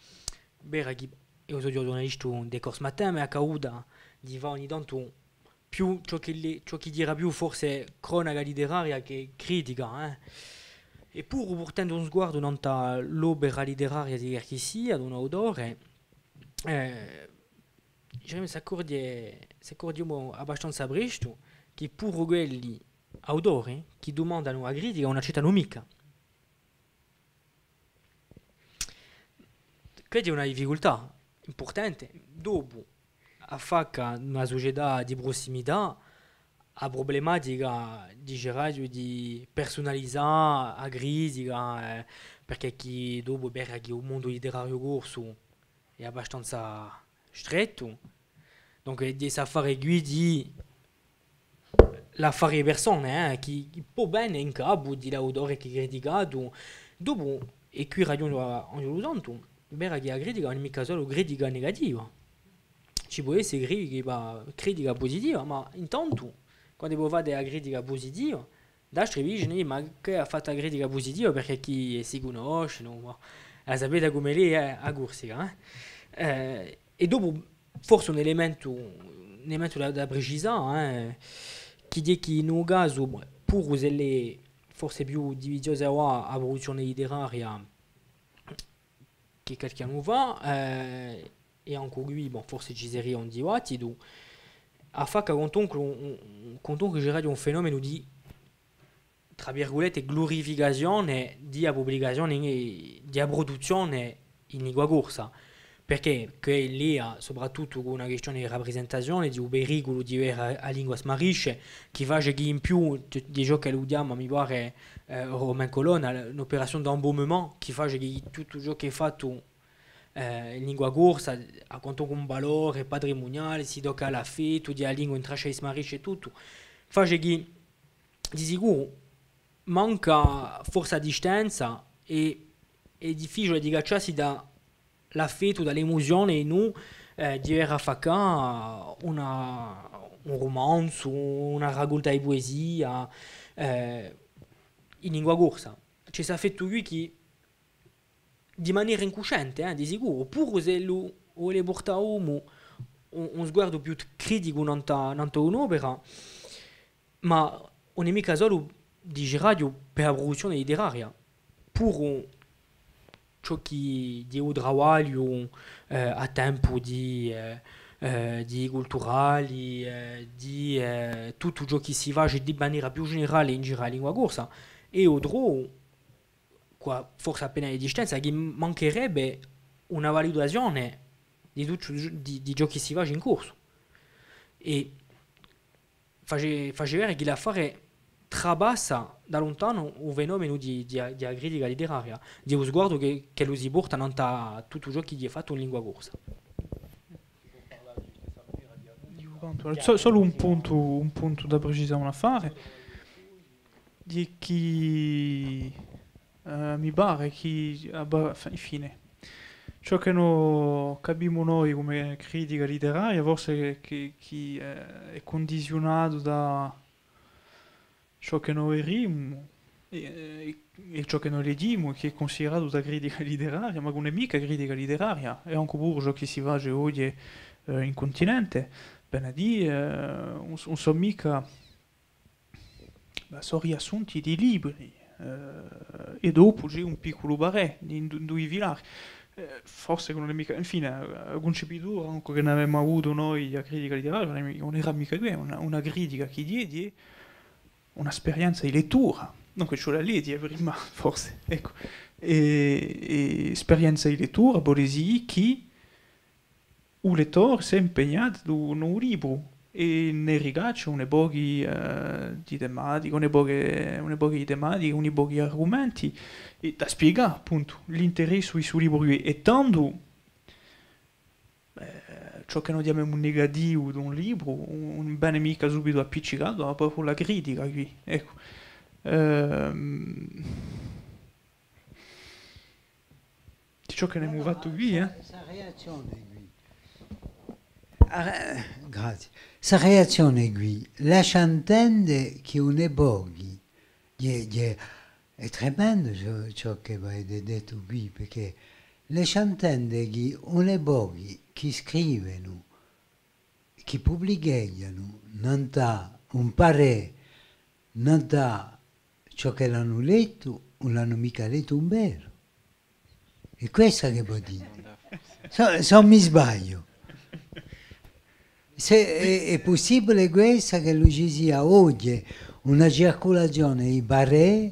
vera chì eiu sò ghjurnalistu di Corse Matin, m'hè accaduta di fà ogni tantu più ciò chì li-, ciò chì ghjera più forse cronaca literaria chè critica, eh. È puru purtendu un sguardu nant'à l'opera literaria di qualchissia, d'un autore, eh, diceremu, s'accorghje, s'accorghjimu abbastanza prestu chì puru quelli autori chì dumandanu a critica ùn accettanu micca. Questa hè una difficultà impurtante. Dopu, affacca una sucetà di prussimità, a prublematica, diceraghju, di persunalizà a critica, eh, perchè chì dopu hè vera chì u mondu litterariu corsu hè abbastanza strettu. Donc, hè st'affare quì di l'affare di persone, eh, chì, chì pò vene in capu di l'autore chì hè criticatu. Dopu, è quì ragiona Anghjulu Santu, hè vera chì a critica ùn hè micca solu critica negativa. Ci pò esse critica, critica pusitiva, ma intantu, quandu vo fate a critica pusitiva, d'altri vi dicenu, ma chì hà fattu a critica pusitiva, perchè chì si cunnoscenu, ma a sapete cum'ella hè, eh, a Corsica, eh? Eh, è dopu, forse un elementu, un elementu da, da precisà, eh, chì hè chì in u casu, puru s'ella hè forse più diviziosa avà a pruduzzione litteraria chè qualchì annu fà, eh, è ancu quì, bon, forse ci seria un dibattitu, affacca quantunque un, un, quantunque ci era un fenomenu di, trà virgulette, glurificazione di a publicazione in, di a pruduzzione in lingua corsa, perchè chì hè leia soprattuttu cù una quistione di raprisentazione, di u periculu di vede a, a lingua smarisce, chì face chì in più di, di ciò ch'ellu chjama, mi pare, eh, Romain Colonna, l-, l'opération d'embaumement, chì face chì tuttu ciò chì hè fattu, eh, in lingua corsa, hà quantunque un valore patrimuniale, si tocca à l'affettu di a lingua in traccia di smarisce è tuttu, face chì di sicuru manca forse a distanza è, hè difficiule di cacciassi da l'affettu, da l'emuzione, è nò, eh, di vede affaccà una, un rumanzu, una raccolta di puesia, eh, in lingua corsa. Ci hè st'affettu quì chì, di manera incusciente, eh, di sicuru, puru s'ellu vole purtà omu un, un sguardu più criticu nant'à, nant'à un'opera, ma ùn hè micca solu, diceraghju, per a pruduzzione litteraria, puru ciò chì hè u travagliu, eh, à tempu di, eh, eh, di culturali, eh, di, eh, tuttu ciò chì si face di manera più generale in giru à a lingua corsa, è eiu trovu, quì, forse appena di distanza, chì mancherebbe una valutazione di tuttu, di, di ciò chì si face in corsu. È face, face vede chì l'affare trapassa da luntanu u fenomenu di, di, di a critica litteraria, di u sguardu chì, ch'ellu si porta nant'à tuttu ciò chì hè fattu in lingua corsa. Dicu quantu, so-, solu un puntu, un puntu da precisà, un affare, di chì, eh, mi pare chì, abba-, f-, infine, ciò chì no capimu noi cum'è critica litteraria, forse chì, chì, eh, hè cundiziunatu da ciò chì no vidimu è, è, è ciò chì no leghjimu, chì hè cunsideratu da critica litteraria, ma ùn hè micca critica litteraria, è ancu puru ciò chì si face oghje, eh, in cuntinente, vene à dì, eh, ùn s-, ùn sò micca, ma sò riassunti di libri, eh, è dopu ci hè un picculu parè in du-, in dui filari. Eh, forse chì ùn hè micca, infine, eh, a cuncepitura, ancu chì n'avemu avutu noi a critica litteraria, ùn era micca què, una, una critica chì hè, hè una sperienza di lettura, dunque ci vole à leghje prima, forse, eccu. È, è sperienza di lettura vole dì chì u lettore s'hè impegnatu in u libru è ne ricaccia uni pochi, eh, di tematiche, uni pochi, uni pochi di tematiche, uni pochi di argumenti, è da spiegà, appuntu, l'interessu di stu libru quì. È tandu, eh, ciò chì no chjamemu negativu d'un libru, ùn, ùn vene micca subitu appiccicatu, ma propiu a critica quì, eccu. Ehm, Di ciò chì n'emu fattu quì, eh? Sta, sta reazzione quì. Ah, eh, grazie. Sta reazzione quì lascia intende chì ùn hè pochi, hè, hè, hè tremendu ciò, ciò chì avete dettu quì, perchè lascia intende chì ùn hè pochi chì scrivenu, chì publicheghjanu, nant'à un parè, nant'à ciò ch'elli anu lettu, ùn l'anu micca lettu in veru. Hè quessa chì vò dì. Sò, sò mi sbagliu. S'è, hè, hè pussibule quessa ch'ellu ci sia oghje una circulazione di parè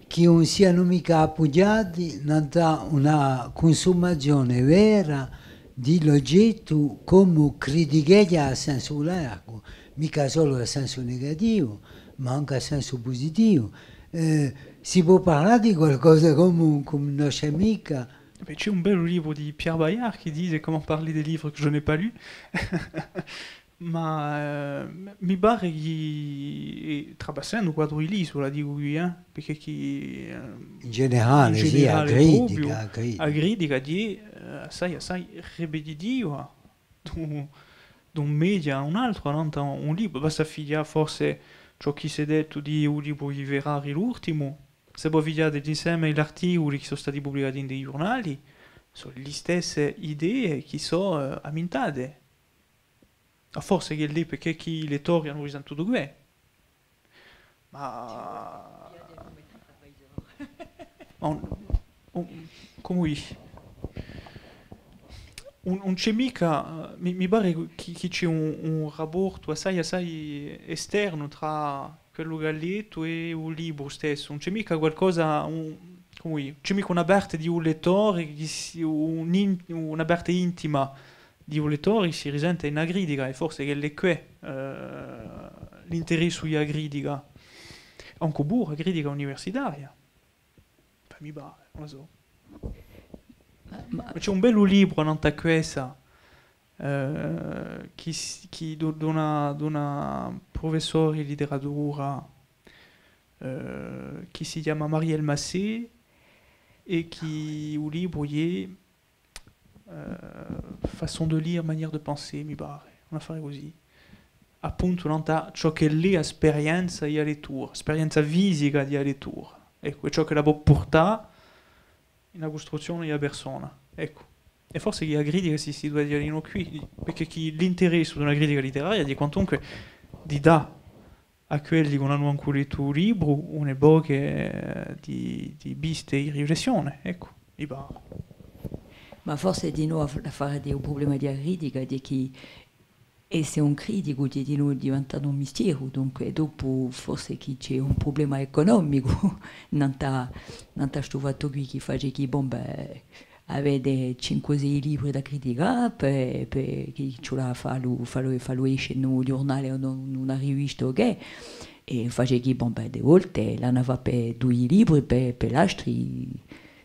chì ùn sianu micca appughjati nant'à una cunsumazione vera di l'ogettu comu criticheghja à sensu largu, micca solu à sensu negativu, ma ancu à sensu pusitivu. Eh, si pò parlà di qualcosa comu, comu ùn ci hè micca. Bè, ci hè un bellu libru di Pierre Bayard chì dice Comment parler des livres que je n'ai pas lus. Ma, eh, mi pare chì, eh, trapassendu u quadru di l'Isula, dicu quì, eh, perchè chì, eh, in generale, in sì, a generale critica, propiu, a critica. A critica hè, eh, assai, assai ripetitiva d'un, d'un media à un altru, annant'à un libru. Basta à fighjà forse ciò chì s'hè dettu di u libru di Ferrari, l'ultimu, s'è vo fighjate l'inseme di l'articuli chì sò stati publicati in i ghjurnali, sò e stesse idee chì sò, eh, ammintate. À forse chì hè perchè chì i lettori anu risentutu què. Ma, ma ùn, ùn, cumu dì? Ùn, ùn ci hè micca, eh, mi, mi pare chì, chì ci hè un, un raportu assai, assai esternu trà quellu chì hà lettu è u libru stessu. Ùn ci hè micca qualcosa, un, cumu dì, ùn ci hè micca una parte di u lettore chì si, un in-, una parte intima di u lettore si risente in a critica, è forse chì hè què, eh, l'interessu di a critica, ancu puru a critica universitaria. Enfin, mi pare, ùn la sò. Ma, ma ci hè un bellu libru annant'à quessa, eh, chì s-, chì d-, d'una, d'una prufessore di literatura, eh, chì si chjama Marielle Massé, è chì u libru hè eh, façon de lire, manière de penser, mi pare, un affare cusì. Appuntu, nant'à ciò ch'ella hè a sperienza di a lettura, sperienza fisica di a lettura. Eccu, è ciò ch'ella pò purtà in a custruzzione di a persona. Eccu. È forse chì a critica si, si deve dì quì, perchè chì l'interessu d'una critica litteraria hè quantunque di dà à quelli chì ùn anu ancu lettu u libru une poche, eh, di, di piste di riflessione, eccu, mi pare. Ma forse dinò l'affare di u prublema di a critica, di chì esse un criticu hè dinò diventatu un mistieru, dunque dopu forse chì ci hè un prublema ecunomicu, nant'à, nant'à stu fattu quì chì face chì, bon, bè, avete cinque o sei libri da criticà, per, per chì ci vole à fallu, fallu, fallu esce in un ghjurnale o in una rivista o chè, è face chì, bon, bè, di volte l'anu à fà per dui libri, per, per l'astri,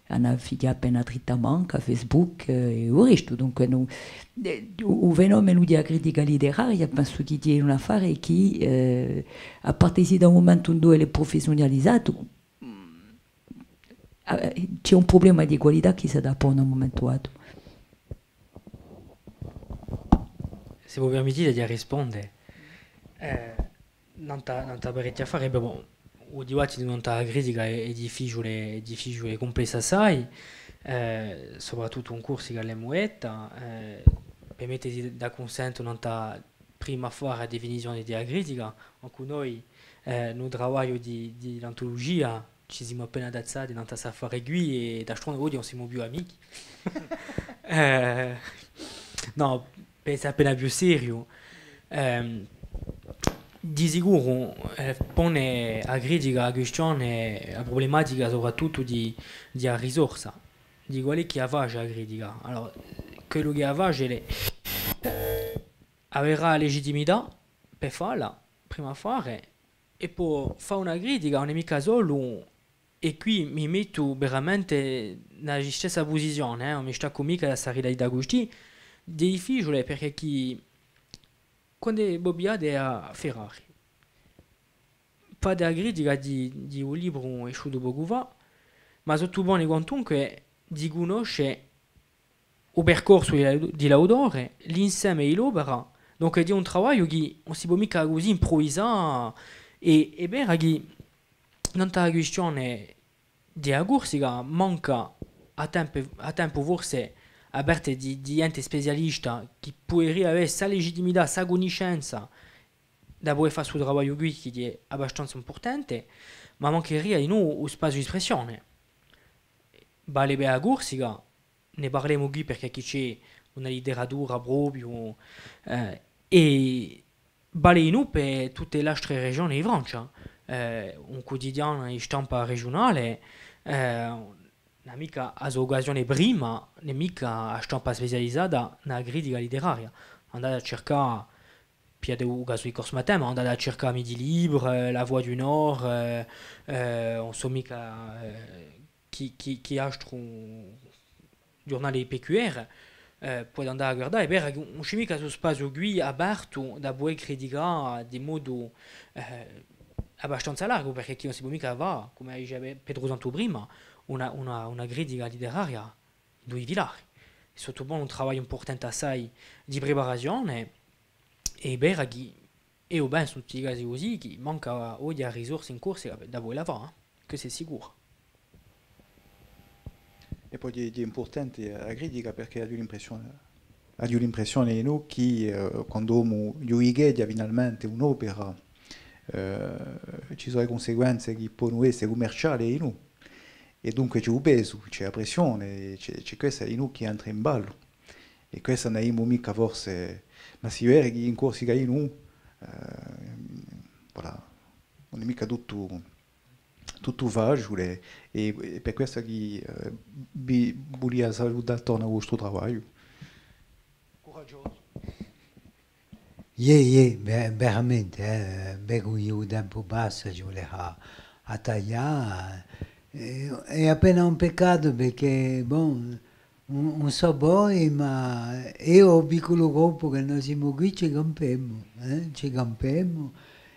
anu à fighjà appena Dritta Manca, Facebook, eh, è u restu. Dunque, no, eh, u, u fenomenu di a critica litteraria, pensu chì hè un affare chì, eh, à parte sì da un mumentu induve l'hè prufessiunalizatu, eh, ci hè un prublema di qualità chì s'hà da pone à un mumentu datu. S'è vo permettite di risponde, eh, nant'à, nant'à parechji affari, bè, bon, u dibattitu nant'à a critica hè, hè difficiule, hè difficiule è cumplessa assai, eh, soprattuttu in Corsica l'emu detta, eh, per mette d'accunsentu nant'à prima affare a definizione di a critica, ancu noi, eh, in u travagliu di, di l'antulugia, ci simu appena tazzati nant'à st'affare quì è d'altronde oghje ùn simu più amichi. Eh, nò, per esse appena più seriu, ehm, di sicuru, eh, pone a critica, a quistione, a prublematica soprattuttu di, di a risorsa, di quale hè chì a face a critica. Allora, quellu chì a face hè, averà a legittimità per falla, prima affare, è po fà una critica ùn hè micca solu, è quì mi mettu veramente in a stessa pusizione, eh, ùn mi staccu micca da sta realità custì, hè difficiule perchè chì, quandu vo pigliate à Ferrari, fate a critica di, di un libru esciutu pocu fà, ma sottupone quantunque di cunnosce u percorsu di l'au-, di l'autore, l'inseme di l'opera, donc hè un travagliu chì ùn si pò micca cusì impruvisà, è, hè vera chì nant'à a quistione di a Corsica manca à tempu, à tempu forse a parte di, di ghjente specialista chì puderia avè sta legittimità, sta cunniscenza da pudè fà stu travagliu quì chì hè abbastanza impurtante, ma mancheria dinù u spaziu d'espressione. Vale per a Corsica, ne parlemu quì perchè chì ci hè una litteratura propiu, eh, è vale dinù per tutte l'altre regione di Francia, eh, un quotidianu di stampa regiunale, eh, ùn hà micca a so occasione prima, nè micca a stampa specializata in a critica litteraria. Andate à circà, pigliate u casu di Corse Matin, ma andate à circà Midi Libre, eh, La Voix du Nord, eh, eh, ùn sò micca, eh, chì, chì, chì altru ghjurnale di P Q R, eh, pudete andà à guardà, hè vera chì ùn ci hè micca stu spaziu quì apertu da pudè criticà di modu, eh, abbastanza largu, perchè chì ùn si pò micca fà, cum'è dicia Pe-, Petru Santu prima, una, una, una critica litteraria in dui filari. Sottupone un travagliu impurtante assai di preparazione, è hè vera chì eiu pensu in tutti i casi cusì, chì manca oghje a risorsa in Corsica da pudè fà, eh. Questu hè sicuru. È po hè, hè impurtante a critica perchè aghju l'impressione, aghju l'impressione, nò, chì, eh, quand'omu ghjudicheghja finalmente un'opera, eh, ci sò e cunsequenze chì ponu esse cummerciale, nò? È dunque ci hè u pesu, ci hè a pressione, ci hè, ci hè quessa, nò, chì entra in ballu. È quessa ùn l'emu micca forse, ma si vede chì in Corsica, nò, eh, voilà, ùn hè micca tuttu tuttu faciule, è, è per quessa chì, eh, vi vulia salutà torna u vostru travagliu. Curaghjosu. Iè, iè, ve-, veramente, eh, vecu chì u tempu passa, ci vulerà à taglià, eh, hè appena un peccatu perchè, bon, ùn, ùn sò voi, ma eiu u picculu gruppu chì no simu quì ci campemu, eh? Ci campemu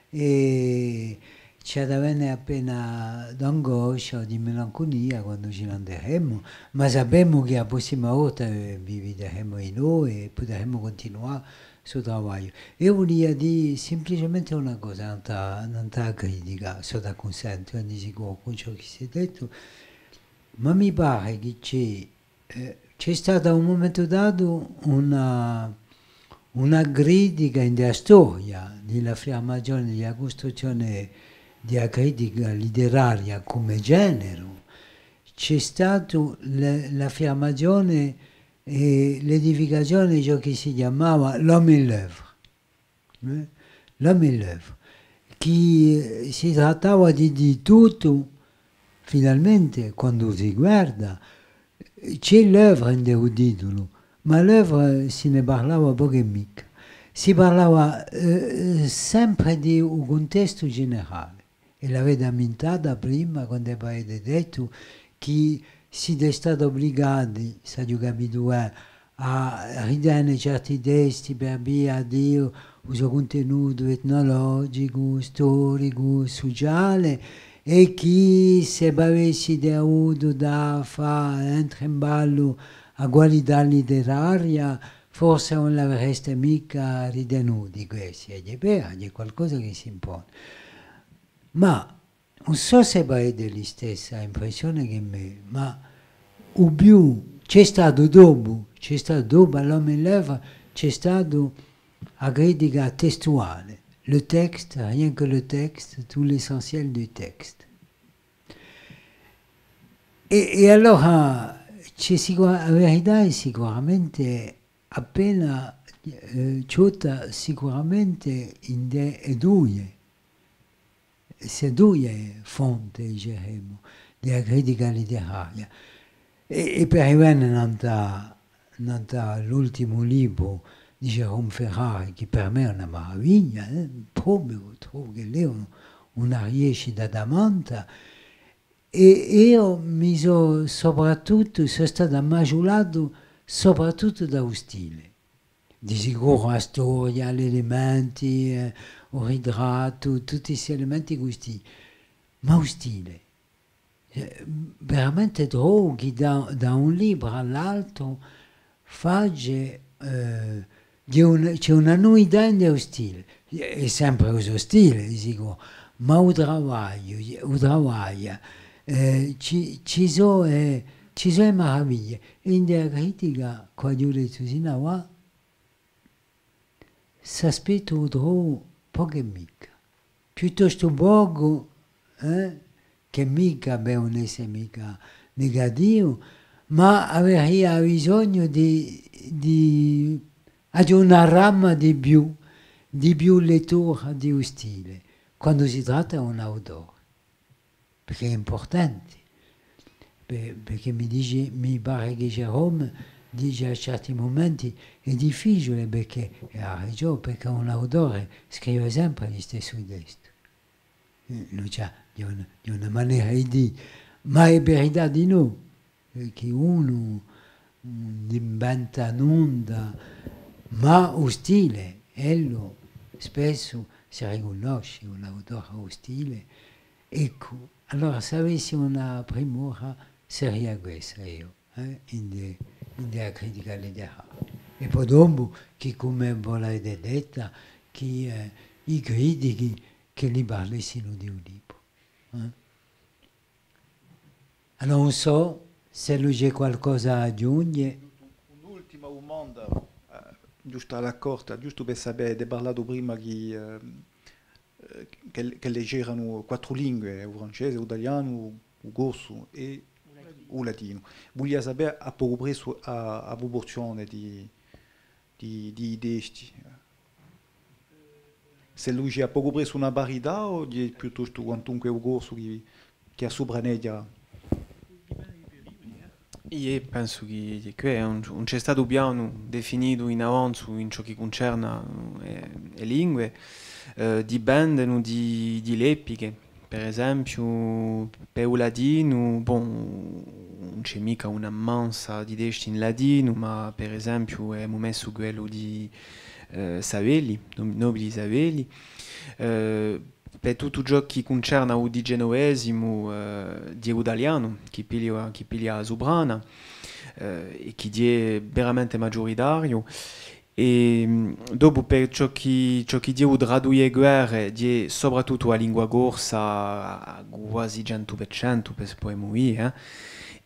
è ci hà da vene appena d'angoscia o di melancunia quandu ci n'anderemu, ma sapemu chì a prossima volta, eh, vi videremu dinò è puderemu cuntinuà stu travagliu. Eiu vulia dì simpliciamente una cosa, nant'à, nant'à a critica, sò d'accunsentu, eh, di sicuru cun ciò chì s'hè dettu, ma mi pare chì ci hè eh, Ci hè stata à un mumentu datu una, una critica in a storia di l'affermazione, di a custruzzione di a critica literaria cum'è generu, ci hè statu le, l'affermazione è l'edificazione di ciò chì si chjamava l'homme et l'œuvre. Eh? L'homme et l'œuvre, chì, eh, si trattava di, di tuttu, finalmente, quandu si guarda, ci hè l'œuvre in u titulu, ma l'œuvre si ne parlava pocu è micca. Si parlava, eh, sempre di un cuntestu generale. È l'avete ammintata prima, quand'è avete dettu chì site stati ubligati, s'aghju capitu, eh, à ritene certi testi per via di u so cuntenutu etnologicu, storicu, suciale, è chì s'è v'avessite avutu da fà entre in ballu a qualità literaria, forse ùn l'avereste micca ritenuti questi, è hè vera, hè qualcosa chì s'impone. Ma ùn sò s'è vo avete listessa impressione chè mè, ma u più, ci hè statu dopu, ci hè statu dopu à l'homme et l'œuvre, ci hè statu a critica testuale, le texte, rien que le texte, tout l'essentiel du texte. È, è allora, ci hè sicura-, a verità hè sicuramente appena, eh, ciotta sicuramente ind'è e duie, sse duie fonte, diceremu, di a critica literaria. È, è per rivene nant'à, nant'à l'ultimu libru di Jérôme Ferrari, chì per mè hè una maraviglia, eh, propiu, trovu ch'ellu hè un, una riescita tamanta, è eiu mi sò sopratuttu, sò statu ammaciulatu sopratuttu da u stile. Di sicuru a storia, l'elementi, eh, u ritrattu, tutti sti elementi custì. Ma u stile, eh, veramente trovu chì da, da un libru à l'altru face, eh, ci hè un, ci hè una nuvità in u stile. Hè sempre u so stile, di sicuru, ma u travagliu, u travaglia, eh, ci, ci sò, eh, ci sò e maraviglie. È in a critica, quì aghju lettu sin'avà, s'aspettu u trovu pocu è micca. Piuttostu pocu, eh, chè micca, bè, ùn esse micca negativu, ma averia bisognu di, di, di una brama di più, di più lettura di u stile, quandu si tratta d'un autore. Perchè hè impurtante, per-, perchè mi dice, mi pare chì Jérôme dice à certi mumenti, hè difficiule, perchè, è hà ragiò, perchè un autore scrive sempre listessu testu. Eh, ùn ci hè, di una, di una manera di dì, ma hè verità dinò, eh, chì unu ùn inventa nunda, ma u stile, ellu spessu si ricunnosce, un autore hà u stile, Eccu, allora, s'avessi una primura, seria quessa, eiu, eh, ind'è, ind'è a critica litteraria. È po dopu, chì, cum'è vo l'avete detta, chì, eh, i critichi ch'elli parlessinu di u libru, eh. Allora, ùn sò s'ellu ci hè qualcosa à aghjunghje. Un'ultima dumanda, eh, ghjustu à l'accorta, ghjustu per sapè, avete parlatu prima chì, eh, eh, chì, chì ci eranu quattru lingue, u francese, u talianu, u corsu è u latinu. Vulia sapè à pocu pressu a, a pruporzione di, di, di i testi. S'ellu ci hè à pocu pressu una parità o hè piuttostu quantunque u corsu chì, chì assupraneghja? Eiu pensu chì, chì què ùn, ùn ci hè statu pianu definitu in avanzu in ciò chì cuncerna, eh, e lingue, eh, dipendenu di, di l'epiche. Per esempiu, per u latinu, bon, ùn ci hè micca una mansa di testi in latinu, ma per esempiu emu messu quellu di, eh, Savelli, Nob-, Nobili Savelli. Eh, per tuttu ciò chì cuncerna u diciannovesimu, eh, hè u talianu, chì piglia, chì piglia a suprana, eh, è chì hè veramente maghjuritariu. È, mm, dopu per ciò chì, ciò chì hè u trà duie guerre, hè soprattuttu a lingua corsa, quasi centu per centu, per, pudemu dì, eh.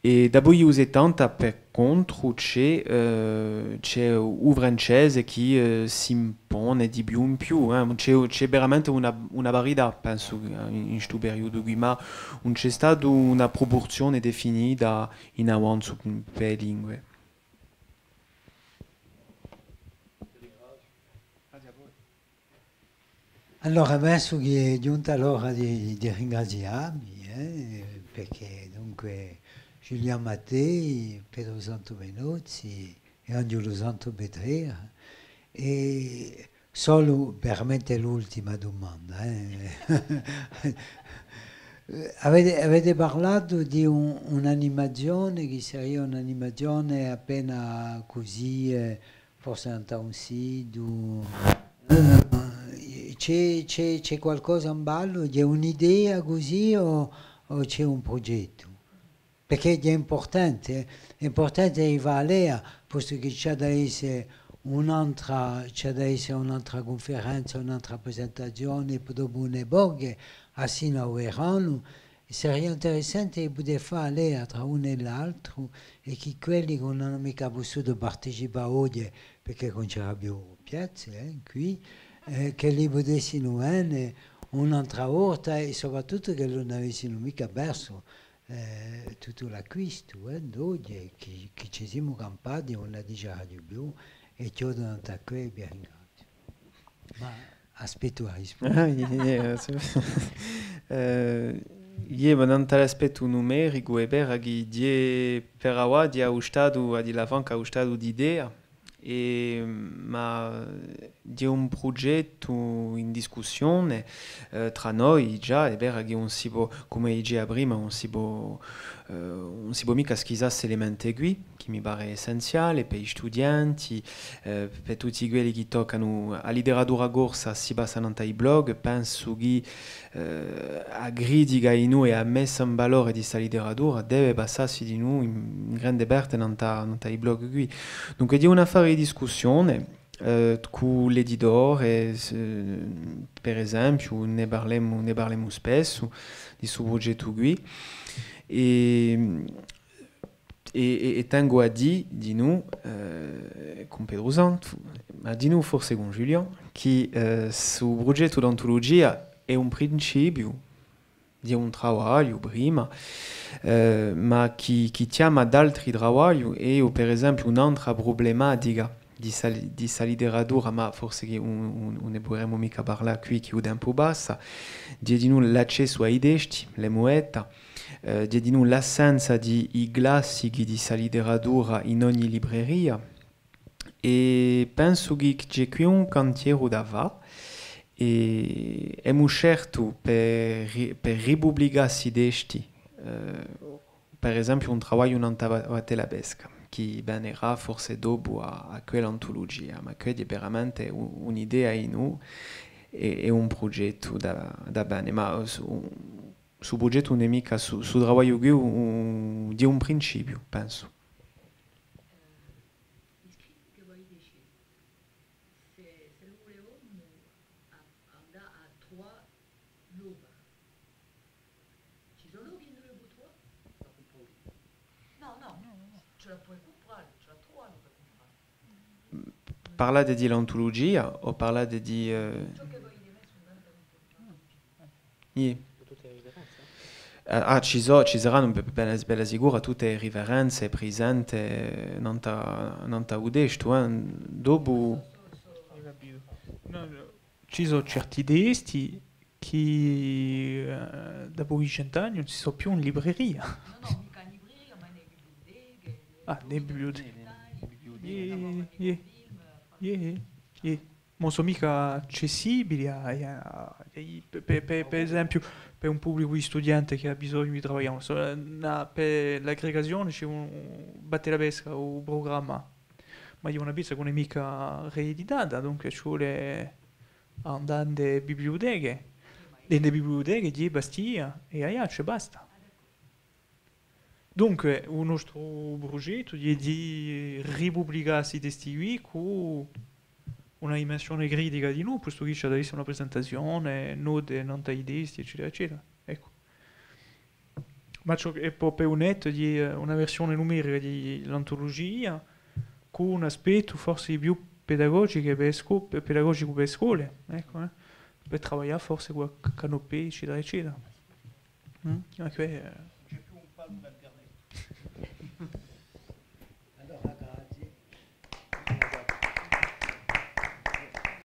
È dapoi u settanta, per contru, ci hè, eh, ci hè u francese chì, eh, s'impone di più in più, eh. Ci hè, ci hè veramente una, una varietà, pensu, in, in stu periudu quì, ma ùn ci hè statu una prupurzione definita in avanzu per e lingue. Allora, pensu chì hè ghjunta l'ora di, di ringrazià vi, eh, perchè, dunque, Ghjulianu Mattei, Petru Santu Menozzi è Anghjulu Santu Petrea, è solu veramente l'ultima dumanda, eh. Avete, avete parlatu di un, un'animazione chì saria un'animazione appena cusì, eh, forse nant'à un situ. Eh, ci hè, ci hè, ci hè qualcosa in ballu? Ci hè un'idea cusì o, o ci hè un prughjettu? Perchè hè impurtante, eh, hè impurtante di fà a leva, postu chì ci hà da esse un'antra, ci hà da esse un'antra cunferenza, un'antra presentazione, po dopu une poche, assina u veranu, è saria interessante di pudè fà a leva trà unu è l'altru, è chì quelli chì ùn anu micca pussutu participà oghje, perchè ùn c'era più piazze, eh, quì, eh, ch'elli pudessinu vene un'antra volta è soprattuttu ch'elli ùn avessinu micca persu, eh, tuttu l'acquistu, eh, d'oghje, chì, chì ci simu campati, ùn la dicu più, è chjodu nant'à què è vi ringraziu. Ma aspettu a risposta. Ah, iè, iè, sì. Eh, iè, ma nant'à l'aspettu numericu, hè vera chì ghjè per avà, ghjè à u statu, à dilla franca, à u statu d'idea, è, ma ghjè un prughjettu in discussione, eh, trà noi, ghjà, hè vera chì ùn si pò, cum'è dicia prima, ùn si pò, eh, ùn si pò micca schisà st'elemente quì, chì mi pare essenziale per i studienti, eh, per tutti quelli chì toccanu a literatura corsa, si passa nant'à i blog, pensu chì, eh, a critica dinù è a messa in valore di sta literatura deve passassi dinù in, in grande parte nant'à, nant'à i blog quì. Dunque, ghjè un affare di discussione, eh, cù l'editore, s-, per esempiu, ne parlemu, ne parlemu spessu di stu prughjettu quì. È, è, è, è tengu à dì, dinù, eh, cun Petru Santu, ma dinù forse cun Ghjulianu, chì, eh, stu prughjettu d'antulugia hè un principiu di un travagliu prima, eh, ma chì, chì chjama ad altri travagli, è eiu, per esempiu, un'antra prublematica di sta, di sta literatura, ma forse chì ùn, ùn, ùn ne puderemu micca parlà quì, chì u tempu passa, ghjè dinù l'accessu à i testi, l'emu detta, eh, ghjè dinù l'assenza di i classichi di sta literatura in ogni libreria, è pensu chì, chì ghjè quì un cantieru da fà, è emu sceltu per ri-, per ripubblicà sti testi, eh, per esempiu, un travagliu nant'à a va-, Vattelapesca, chì venerà forse dopu à, à quell'antulugia, ma chì hè veramente u-, un'idea dinù è, è un prughjettu da, da bè, ma su, su prughjettu ùn hè micca su, su travagliu quì, u-, u-, di un principiu, pensu. Eh, i scritti chì voi dicite, s'è, s'è no vulemu a-, andà à truvà l'opera, ci sò lochi induve a pò truvà? Nò, nò, nò, nò. Ci la poi cumprà, ci la truvanu per cumprà. Parlate di l'antulugia o parlate di, eh, ciò chì voi avete messu in mezzu à l'antulugia? Iè. Tutte e riferenze? Eh, ah, ci sò, ci sarannu, bella, bella sicura, tutte e riferenze prisente, eh, nant'à, nant'à u testu, eh. Dopu... Aghju capitu. Nò, nò. Ci sò certi testi chì, eh, dapoi cent'anni ùn si sò più in libreria. Nò, nò, micca in libreria, ma in e bibliuteche. Ah, in e bibliuteche. Iè, iè, iè, iè. Ma ùn sò micca accessibili à, à, à, per, per, per esempiu, per un publicu di studienti chì hà bisognu di travaglià, ùn sò, eh, nà, per l'aggregazione ci hè un, Vattelapesca, u prugramma, ma ghjè una pezza chì ùn hè micca rieditata, dunque ci vole à andà in e bibliuteche. È in e bibliuteche di Bastia è Aiacciu, è basta. Dunque, u nostru prughjettu hè di ripubblicà sti testi quì cù una dimensione critica dinù, postu chì ci hà da esse una presentazione, note nant'à i testi, eccetera, eccetera. Eccu. Ma ciò chì hè po-, pè u net hè, eh, una versione numerica di l'antulugia, cù un aspettu forse più pedagogicu per e sco-, pe-, pedagogicu per e scole, eccu, eh, per travaglià forse cù c-, canopé, eccetera, eccetera. Mm? Ancu, eh,